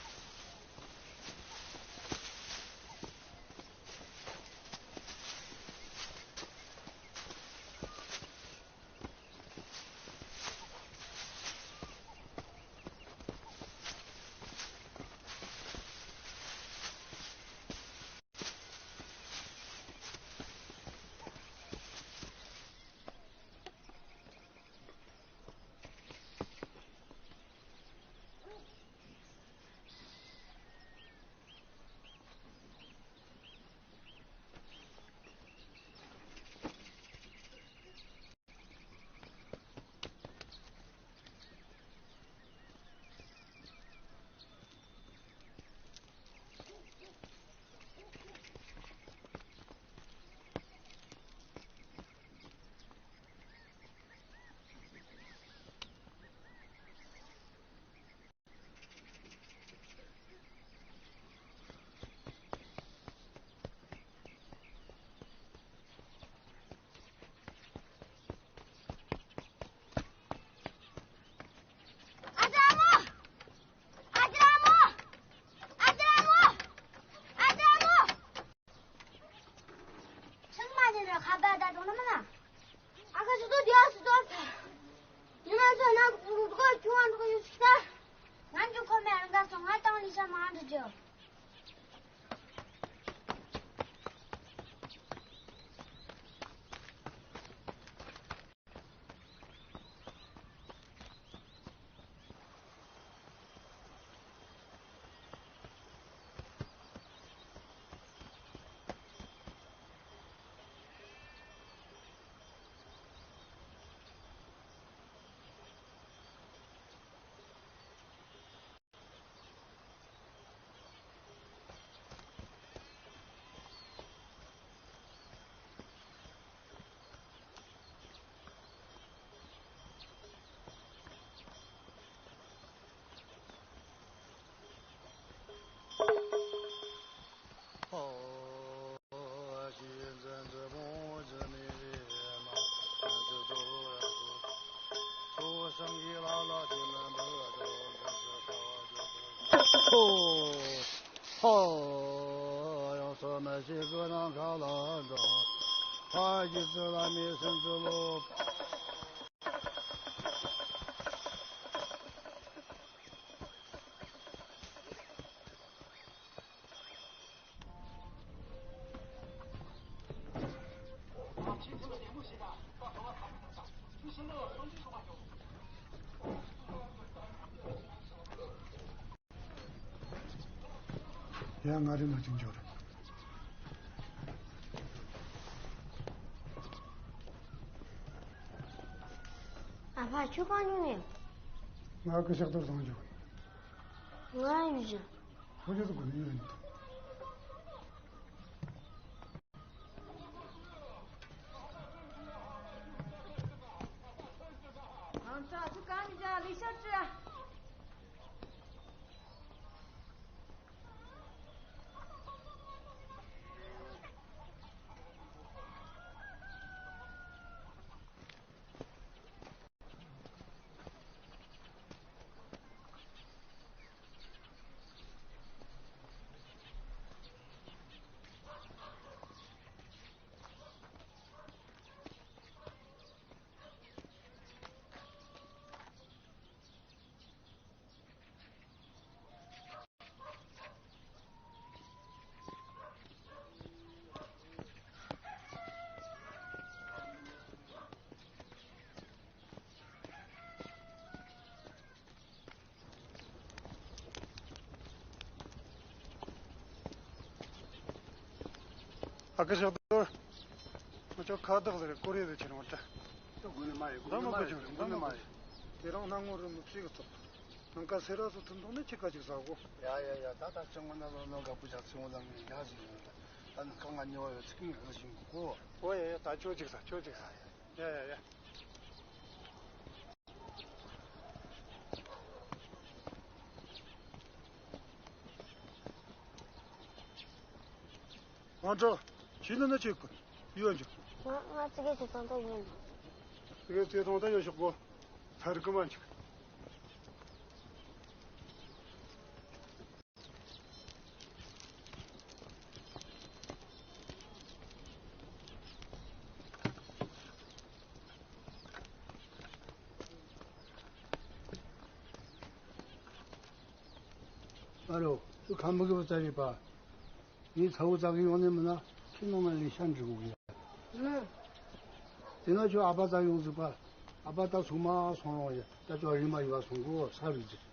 ད་གྲོང་ན་མ་ན། ཨ་ཁ་ཞིག་ཏུ་དེ་ཨ་སི་ཏོར་ཐལ། ཉི་མ་ཚོ་ནང་གི་ཕྲུ་གུ་ཁྱུང་བ་འགྲོ་གི་ཡོད་ཞིག་ད། ང་ཚོ་ཁོ་མེད་རང་ག་སོང་ང་དང་ལི་ཤ་མང་འགྲོ་རྒྱུ། ཧོ། ཧོ། ཡང་སོ་མ་ཞིག་གི་ནང་ཁ་ལ་འགྲོ། ཕ་ཡི་ཙི་ལ་མི་སེམས་ཙི་ལོ། ཡ། ང་རེ་མ་ཅིག་འབྱོར། ཨ་ཕ་ཁྱོད་གང་ཡོང་ནས། ང་གི་ཕྱག་རྡོར་བཟང་འཇོག་ང་ཡོད་ཅིང་། ཁོ་ཚོ་དགོས་ནི་ཡོད་ནི། ང་ཚོ་ཨ་ཚོ་གང་ཡིན་ཅང་ལས་ཤར་ཅི། ཨ་ཁུ་ཕྱག་རྡོར། ང་ཅག་ཁ་བཏགས་ཟེར་ཀོ་རེ་ཟེར་ཁྱེར་འོང་ད། དགོས་ནི་མ་ཡོད། དགོས་ནི་མ་ཡོད། དགོས་ནི་མ་ཡོད། དེ་རིང་སྣང་ངོ་རུ་མི་ཕྱེད་ཀྱི་ཚོགས། ནང་ཁ་སེ་ར་སུ་ཐུན་ཐོག་ནས་ཁྱི་ཁ་ཅིག་ཟ་གོ། ཡ་ཡ་ཡ། ད་ད་ཅི་ངོ་ན་ལོ་ནོ་དགའ་པོ་ཅག་ཚི་ངོ་ལ་ངས་ཡ་ཟིག་ཡོད། ད་ནི་ཁ་ང་ཉེ་བ་ཡོད་ཚིག་ངས་ག་ཞིག་གོ། ཨོ་ཡ་ཡ། ད་ཁྱོད་ཅིག་ཟ། ཁྱོད་ཅིག་ཟ། ཡ་ཡ་ཡ། ཝང་ཀྲོ། ཁྱེད་ལ་ན་ཆེ་གི་ཡོད་འཇུ། ང་ང་ཙི་གེ་ཙི་ཐོང་ཐོང་ཡིན། ཙི་གེ་ཙི་ཐོང་ཐོང་ཡོད་ཤོག་གོ། ཚར་གི་མ་འཇུ། ཨ་རོ། ཁྱོད་ཁམས་མི་དགོས་པ་ཙ་རེད་པ། ངས་ཚ་བོ་ཙ་གི་ཡོང་ནས་མིན་ན་ཁྱེད་ནང་ན་ལས་ཤ་འབྲི་དགོས་གི། ཨུ། དེ་ན་ཁྱོད་ཨ་ཕ་ཙ་ཡོང་ཟིག་པ། ཨ་ཕ་ད་སོང་མ་སོང་རོང་ཡ། ད་ཁྱོད་རིན་མ་ཡོད་པ་སོང་གོ་ས་རུ་ཟིག་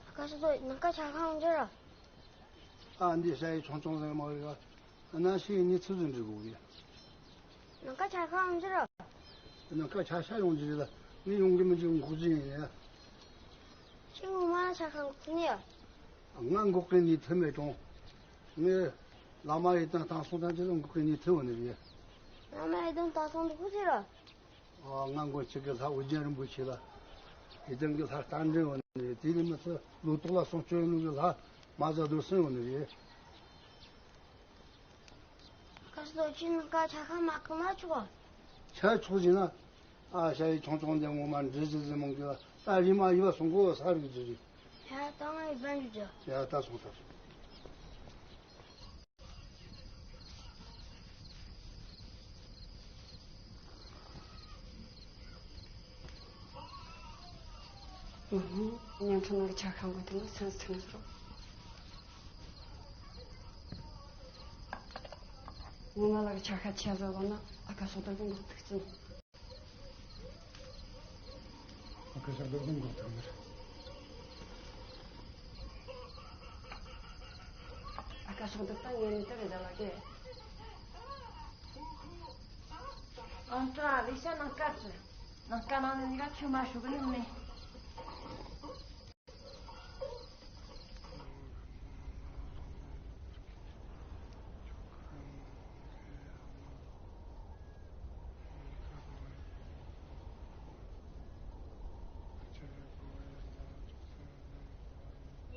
ཨ་ཁ་ཤ་ཚོ་ནང་ཁ་ཆ་ཁང་འཇོག་ར། ཨ་འདི་ཤ་ཡི་ཆུང་ཆུང་ཟིག་མ་རེད་ག་ཨ་ན་ཤི་ཡི་ནི་ཚུ་ཟིག་འབྲི་དགོས་གི། ནང་ཁ་ཆ་ཁང་འཇོག་ར། ནང་ཁ་ཆ་ཤ་ཡོང་རྒྱུ་རེད་ལ། ངས་ཡོང་གི་མི་འཇུག་འགོག་རྒྱུ་ཡིན་ཡ། ཁྱེད་ངོ་མ་ལ་ཆ་ཁང་འགོག་ནི་ཡ། ང་འགོག་གི་ནི་ཐུ་མེད་ཀྲོང་། ངས་བླ་མ་ཡི་དམ་བཏང་སོང་དང་ཅི་ལ་འགོག་གི་ནི་ཐུ་བ་ནི་རེད། བླ་མ་ཡི་དམ་བཏང་སོང་འདུག་ཟེར་ར། ང་མགོན་ཆེ་གི་ལྷ་ཨོ་རྒྱན་རིན་པོ་ཆེ་ལ་ཡི་དམ་གི་ལྷ་རྟ་མགྲིན་འོ་ནི་རེད། དེ་ནི་མི་ཚེ་ལོ་ཏོག་ལ་སྲུང་སྐྱོབ་ནོ་གི་ལྷ་མ་བཟའ་རྡོར་སེམས་འོ་ནི་རེད། ཁ་སོ་ཅི་ནི་ཀ་ཆ་ཁ་མ་ཁ་མ་ཆོག་ཆ་ཆོག་ཟིན་ན། ཨ་ཤ་ཡི་ཆུང་ཆུང་འདི་ངོ་མ་འདྲི་ཟི་ཟི་མང་གི་ལ་ད་རི་མ་ཡི་བ་སོང་གོ་ས་རུ་ཟི་རི། ཡ་ད་ང་ཡི་བན་རྒྱུ་ཡ་ད་སོང་ད་སོང་། ཨུ་ཧུ། བརྙན་འཕྲིན་ནང་གི་ཆ་ཤས་འགོད་དེ་ནི་སེམས་སུ་ཐོན་ཟེར་རོ། ངོ་མ་ལ་གི་ཆ་ཤས་ཆེ་ཟེར་བ་ན་ཨ་ཁ་ཤོག་དར་གི་འགོག་ཐུག་ཅིང་། ཨ་ཁ་ཤོག་དར་གི་འགོག་ཐུག་ནི་རེད། ཨ་ཁ་ཤོག་དར་དང་ངེད་གཉིས་དེ་རེད་ལ་གི། ཨང་ཀྲ་ལས་ཤ་ནང་སྐར་གྱི། ནང་སྐར་ནང་ནས་གཉིས་ཀ་ཆུ་མ་ཤོག་གི་ནི་མེད།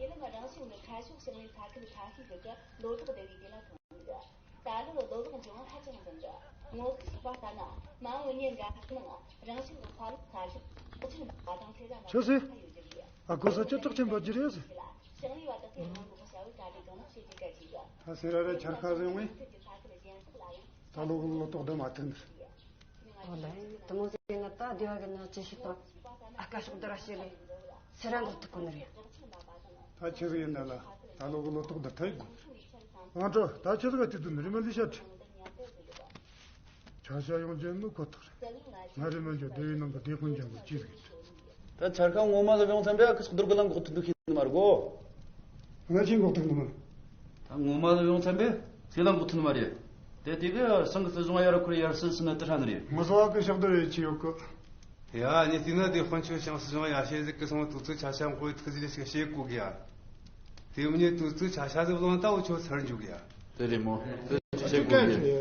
ཉེ་ལམ་རང་ཕྱོགས་ནས་ཁ་ཕྱོགས་ཞིང་ལས་ས་ཁུལ་ཁ་ཤས་ཤིག་གི་ལོ་ཏོག་བསྡུ་བའི་དུས་ལ་ཐོན་ཡོད། ད་ལོར་ལོ་ལོག་འབྱུང་བ་ཧ་ཅང་འཛོམས་འདུག་ངོ་ཤེས་པ་ལྟར་ན། མ་འོངས་ཉིན་འགའ་ཤས་ནང་རང་ཤུགས་ཀྱི་ཕ་ལོག་ས་ཤུགས་ཆེན་པ་དང་ཚེ་ར་ནང་ཆོད་སོང་། ཁ་ཡོད་རྒྱུ་རེད། ཨ་ཁོ་ས་ཆུ་ཐག་ཆེན་པོ་ཅི་རེད་ཟེར། ཞིང་ལས་པ་དག་གིས་རང་གི་བྱ་བའི་གྲ་སྒྲིག་གང་ལེགས་བྱེད་དགོས་སྐད་ཅིག་ད་སེ་ར་ར་ཆར་ཁ་བཟོས་འོང་ངས། ད་ལོ་གི་ལོ་ཏོག་བསྡུ་མ་ཐུབ་ནི་རེད། ཨོ་ལེ། དེ་མོ་ཟེར་ན་ད་སྡེ་བ་གི་ནང་ཅི་ཞིག་དང་ཨ་ཁ་ཕྱོགས་བསྡུ་ར་བྱེད་ལེ། སེ་ར་འགོག་ཐུབ་གོ་ནི་རེད། ད་ཆི་ཟིག་ཡིན་ན་ལ། ད་ལོ་གི་ལོ་ཏོག་བསྡུ་ཐུབ་དགོས། ཨང་ཀྲོ། ད་ཆི་ཟིག་ག་དུས་དུ་ནི་རི་མ་ལི་ཤ་ཁྲི། ཆ་ཤས་ཡོང་རྒྱུ་མི་ཁོ་ཐག་རེད། ང་རི་མ་འཇོག་སྡེ་བའི་ནང་གི་སྡེ་དཔོན་ཅན་པོ་ཅི་ཟིག་ཡིན། ད་ཆར་ཁ་ངོ་མ་ལ་ཡོང་ཚན་པས་ཨ་ཁ་ཕྱོགས་བསྡུ་ར་གི་ལ་འགོག་ཐུབ་འདུག་ཤེས་ནི་མ་རེད་གོ། ང་ཆེན་འགོག་ཐུབ་ནི་མ། ད་ངོ་མ་ལ་ཡོང་ཚན་པས་ཁྱེད་ལ་འགོག་ཐུབ་ནི་མ་རེད། དེ་དེ་གི་སང་གི་སྲིད་གཞུང་ཡར་ཁུར་ཡར་སྲིད་སྲིད་ན་དེ་ཧྲ་ནི་རེད། ངོ་ཚ་བ་གི་ཕྱག་རྡོར་ཡོད་ཆི་ཡོད་གི། ཡ། ཉི་དེ་ན་དེ་དཔོན་ཆོས་ཞང་སྲིད་གཞུང་ཡ་ཤེས་ཟིག་གི་སོང་དུས་ཚོད་ཆ་ཤས་འགོད་ཐུག་ཟིག་ཞིག་བྱེད་དགོས་གི་ཡ། དེ་མིན་དུས་ཚོད་ཆ་ཤས་ཟིག་བླངས་ད་འུ་ཆོ་ཚར་འཇུག་གི་ཡ། དེ་རེད་མོ། དེ་ཆི་བྱེད་དགོས་གི།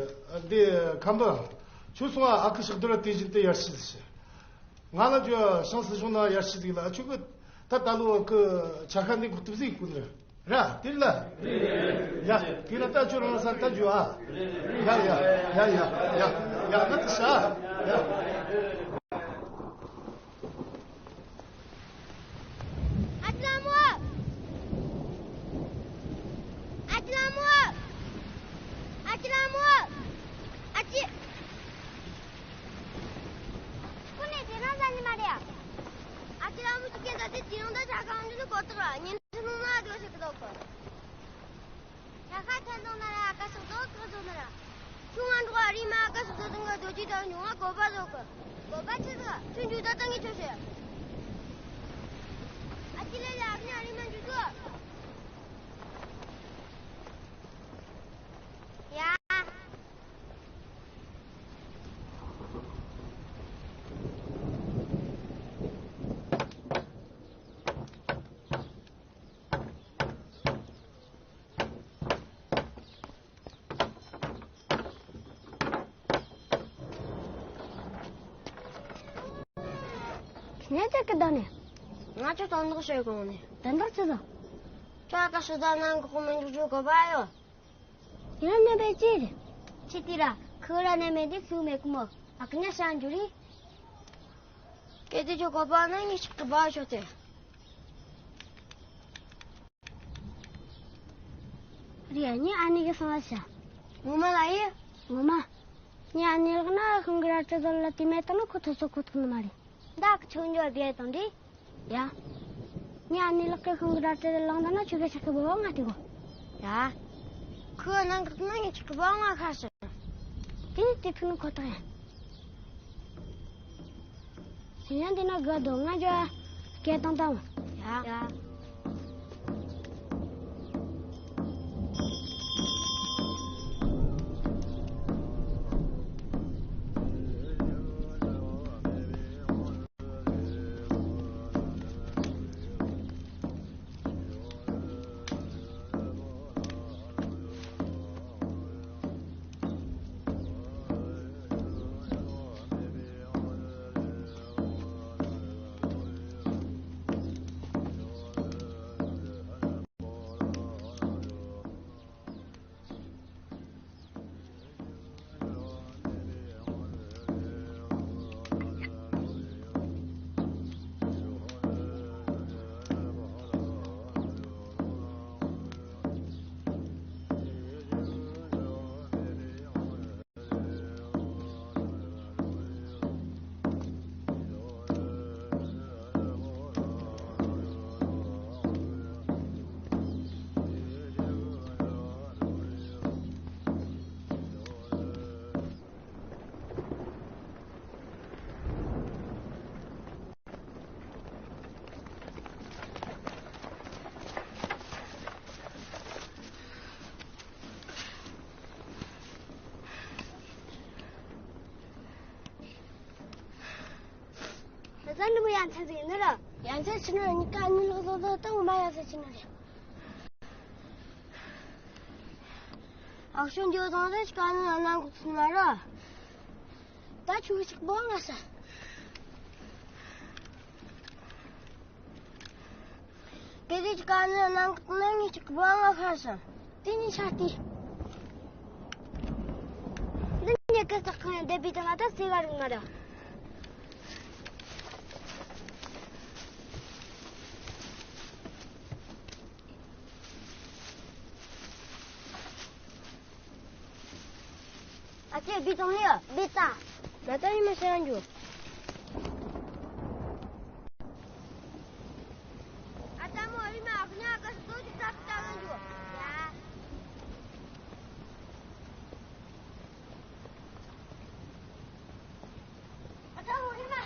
འདི་ཁམས་པ། ཁྱོད་སོང་ཨ་ཁུ་ཕྱག་རྡོར་དེ་བཞིན་དུ་ཡར་ཞུ་ཟིག་ཞུ། ང་ལ་ཁྱོད་ཞང་སྲིད་གཞུང་ན་ཡར་ཞུ་ཟིག་ལ་ཁྱོད་གི་ད་ད་ལོ་གི་ཆ་ཤས་འདི་འགོག་ཐུབ་ཟིག་གོ་ནི་ར་དེ་ལ། ཡ། དེ་ལ་ད་ཁྱོད་རང་ས་ད་འཇུ་ཨ། ཡ་ཡ་ཡ་ཡ་ཡ་ཡ་ང་དེ་ཤ་ཡ། ཨ་ཅེ་ལགས་མོ། ཨ་ཅེ་ལགས་མོ། ཨ་ཅེ་ལགས་མོ། ཨ་ཅེ། ཁོ་ནས་དེ་རང་ཟ་ནི་མ་རེད་ཨ། ཨ་ཅེ་ལགས་མོ་ཅིག་གིས་ད་ལྟའི་དུས་ཡང་ད་ཆ་གང་འདི་ནི་གོ་ཐག་ར་ཉིན་ཁྲི་ནང་ན་འགྲོ་ཞིག་གི་འདུག་གི། ཆ་ཤས་ཐོན་སོང་ན་ར་ཨ་ཁ་ཕྱོགས་བསྡུ་གི་བཟོ་ན་ར། ཁྱོད་ང་འགྲོ་བ་རེད་མ་ཨ་ཁ་ཕྱོགས་བསྡུ་དང་གི་རྡོ་རྗེ་དང་ཉུང་ང་གོ་པ་བཟོ་གི། གོ་པ་ཆི་ཟིག་ཁྱོད་འཇུ་ད་ད་ངས་ཁྱོད་ཤེས། ཨ་ཅེ་ལགས་ལ་ཨ་ནི་ཨ་རེ་མ་འཇུ་དུ། ཡ། ཁྱེད་ཅག་གི་བདག་ནས། ང་ཚོ་དོན་དག་བྱེད་དགོངས་ནས། དོན་དག་ཅི་ཟིག་ཁྱོད་ཀ་ཤི་ད་ནང་གི་ཁོ་མི་འཇུག་རྒྱུ་གོ་བ་ཡོད། ཡང་ནས་པའི་ཅི་རེད། ཅི་དེ་ར་ཁུ་ར་ནས་མེད་དེ་ཁུ་མེད་གི་མོ། ཨ་ཀི་ཉ་ཤ་འཇུ་རི། སྐད་དེ་ཁྱོད་གོ་བ་ན་ངས་ཤིག་གི་བ་ཤོད་དེ། རེད། ངས་ཨ་ནེ་གི་སང་ལ་བྱ། ངོ་མ་ལ་ཡི། ངོ་མ། ངས་ཨ་ནེ་ལག་ན་ཤིང་གི་རལ་གྲི་ཟོར་ལ་དེ་མེད་དང་ན་ཁོ་ཐོ་སོ་ཁོ་ཐུག་ནི་མ་རེད། འདའ་གི་ཆུང་འགྱོ་བསྡད་དང་འདི། ཡ། ངས་ཨ་ནེ་ལག་གི་ཤིང་གི་རལ་གྲི་ལངས་དང་ན་ཆུ་གི་ཆག་གི་བོ་ང་དེ་གོ། ཡ། ཁོའི་ནང་གི་ན་ངས་ཆག་གི་བོ་ང་ཁ་ཤི། དེ་ནི་དེ་ཐུག་ནི་ཁོ་ཐག་ཡིན། ཡང་འདི་ན་དགའ་འདུག་ང་ཅག་སྐད་བཏང་བཏང་། ཡ། ཡ། ད་འདི་མོ་ཡ་མཚན་ཟིག་ཡིན་ནི་ར། ཡ་མཚན་ཆི་ནི་ར། གཉིས་ཀ་གཉིས་ལོག་ལོག་ལོག་ད་ངོ་མ་ཡ་མཚན་ཆི་ནི་རེད། ཨག་ཤོད་འགྱོ་དང་རེ་ཅི་ག་ནི་ལ་ནང་གི་ཚུལ་མ་ར། ད་ཆུ་ཞིག་བོ་ང་ས། དེ་རེ་ཅི་ག་ནི་ནང་གི་ནང་ངི་ཅིག་བོ་ང་ཁ་ས། དེ་ནི་ཆ་དེ། འདི་ནི་ཀ་ཏག་ཁང་ཡང་བསྡད་པའི་དང་ང་ད་སེ་ག་རིག་མ་ར། ཨ་ཅེ་བི་ཙམ་ལེ་བི་ཙ། ང་ད་ཡིན་མ་ཤེས་ཡང་འགྱོ། ཨ་ཙམ་མོ་ཡིན་མ་ཨ་ཁུ་ཉག་ག་སུ་ཏོ་ཅིག་ཙག་ཙག་ཡང་འགྱོ། ཡ། ཨ་ཙམ་མོ་ཡིན་མ།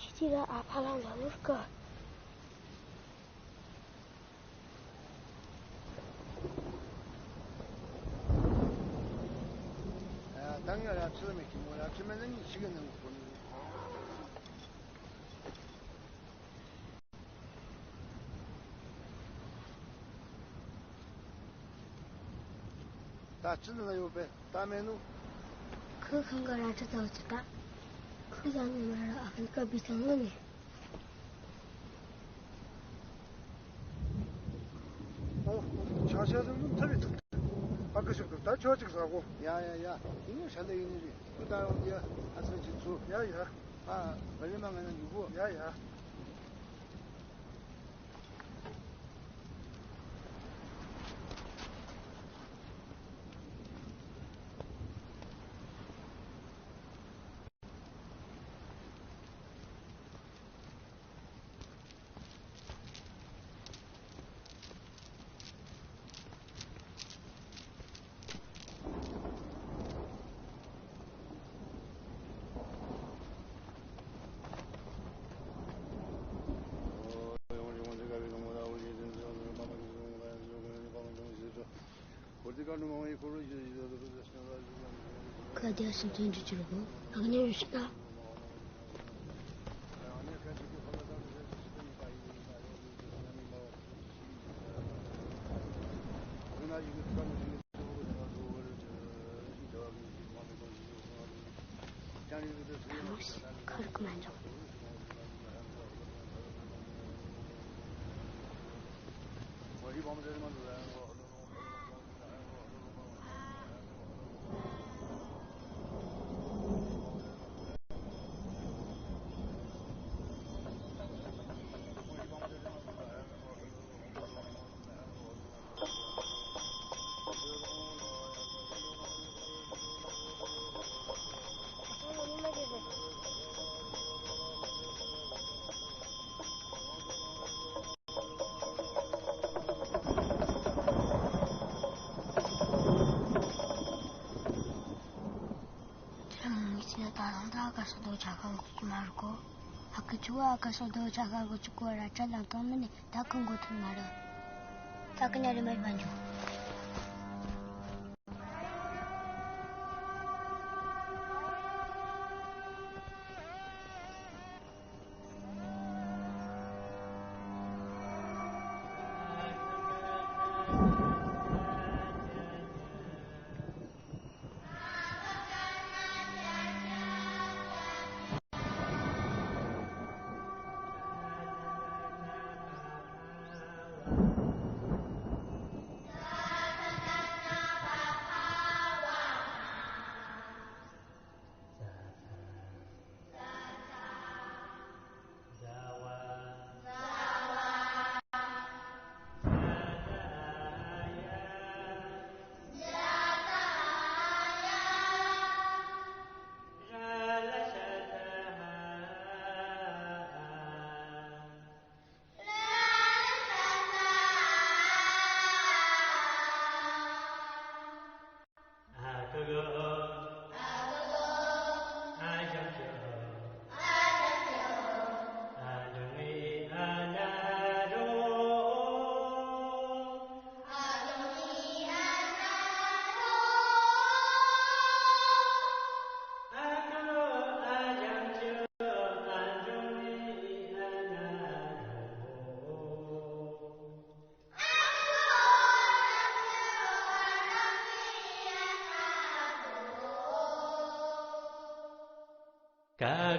ཁྱེད་ཀྱིས་ར་ཨ་ཕ་ལ་ལ་འུར་ཀ། ད་ངས་ར་ཁྲི་མེད་ཀྱི་མོ་ར་ཁྲི་མེད་ན་ངས་ཤི་གི་ནང་གོ་ནི། ད་ཅི་ལ་ཡོད་པས་ད་མེད་ནོ། ཁོས་ཁང་གི་རལ་གྲི་བཙལ་ཅི་ད། ཁོས་ཡང་ནས་མ་ར་ཨ་ཁུ་ཀ་བི་ཚང་ནི། ཨོ། ཆ་ཤས་ཟིན་ཐུབ་ཐུབ་ཡིན་ཐུབ། ཨ་ཁུ་ཞིག་ཏུ་ད་ཁྱོད་ཅིག་ཟ་གོ། ཡ་ཡ་ཡ། ཡིན་ནོ་ཧྲ་ལེ་ཡིན་ནི་རེད། ཁོས་ད་ཡོང་དེ་ཨ་ཚོ་ཅིག་ཚུ། ཡ་ཡ། ཨ། བ་རི་མ་ང་ན་འཇུག་གོ། ཡ་ཡ། ཁ་རྒྱ་སུ་ཐོན་རྒྱུ་ཅི་རུ་གོ། ཨ་ནི་རུ་ཤི་ད། ཁར་ཀ་མ་འཇོག་ཁྱེད་རང་ངེད་ཚོས་ད་རུང་ད་ཨ་ཁ་སོ་དོ་ཆ་ཁ་འགོ་གི་མ་རུ་གོ། ཨ་ཁུ་ཆུ་བ་ཨ་ཁ་སོ་དོ་ཆ་ཁ་འགོ་ཆུ་གོ་ར་ཅ་ལ་གཏོང་མི་ནི་ད་ཁུ་འགོ་ཐུབ་མ་རེད། ད་ཁུ་ཉ་རེ་མ་ཡིན་མ་འཇུ།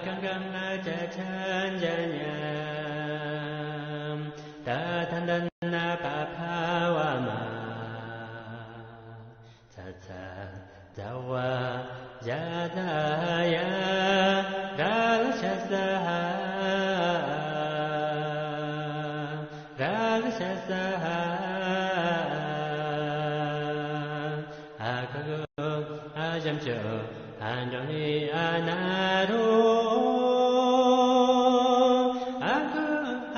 གང་གང་ང་ཅ་ཆ་འཇ་ཉ། ད་ད་འདན་ན་པ་ཕ་བ་མ། ཚ་ཚ་ཛ་ཝ་ཇ་ཛ་ཡ། ར་ལ་ཤ་ས་ཧ། ར་ལ་ཤ་ས་ཧ། ཨ་ག་གུ་ཨ་ཞབས་ཀྱུ་ཨ་འགྲེང་བུ་ཨ་ན་རོ། ཨ་གུ་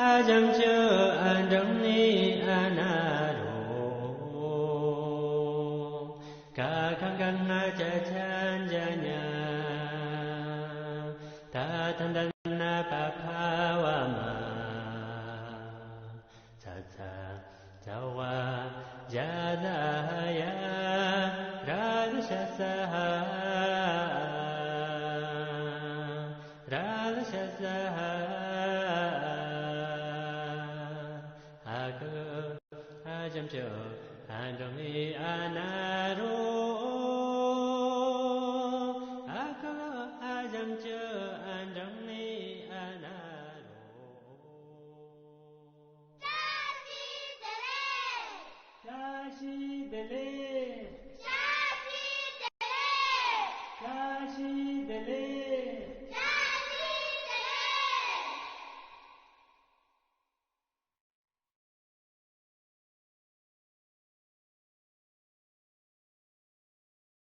ཨ་ཞབས་ཀྱུ་ཨ་འགྲེང་བུ་ཨ་ན་རོ། ག་ག་ག་ང་ཅ་ཆ་འཇ་ཉ། ད་ད་འདན་ན་པ་ཕ་བ་མ། ཚ་ཚ་ཛ་ཝ་ཇ་ཛ་ཡ། ར་ལ་ཤ་ས་ཧ། ར་ལ་ཤ་ས་ཧ། ཨ་གུ་ཨ་ཞབས་ཀྱུ་ཨ་འགྲེང་བུ་ཨ་ན་རོ། ཨ་གུ་ཨ་ཞབས་ཀྱུ་ཨ་འགྲེང་བུ་ཨ་ན་རོ། བཀྲ་ཤིས་བདེ་ལེགས། བཀྲ་ཤིས་བདེ་ལེགས། བཀྲ་ཤིས་བདེ་ལེགས། བཀྲ་ཤིས་བདེ་ལེགས།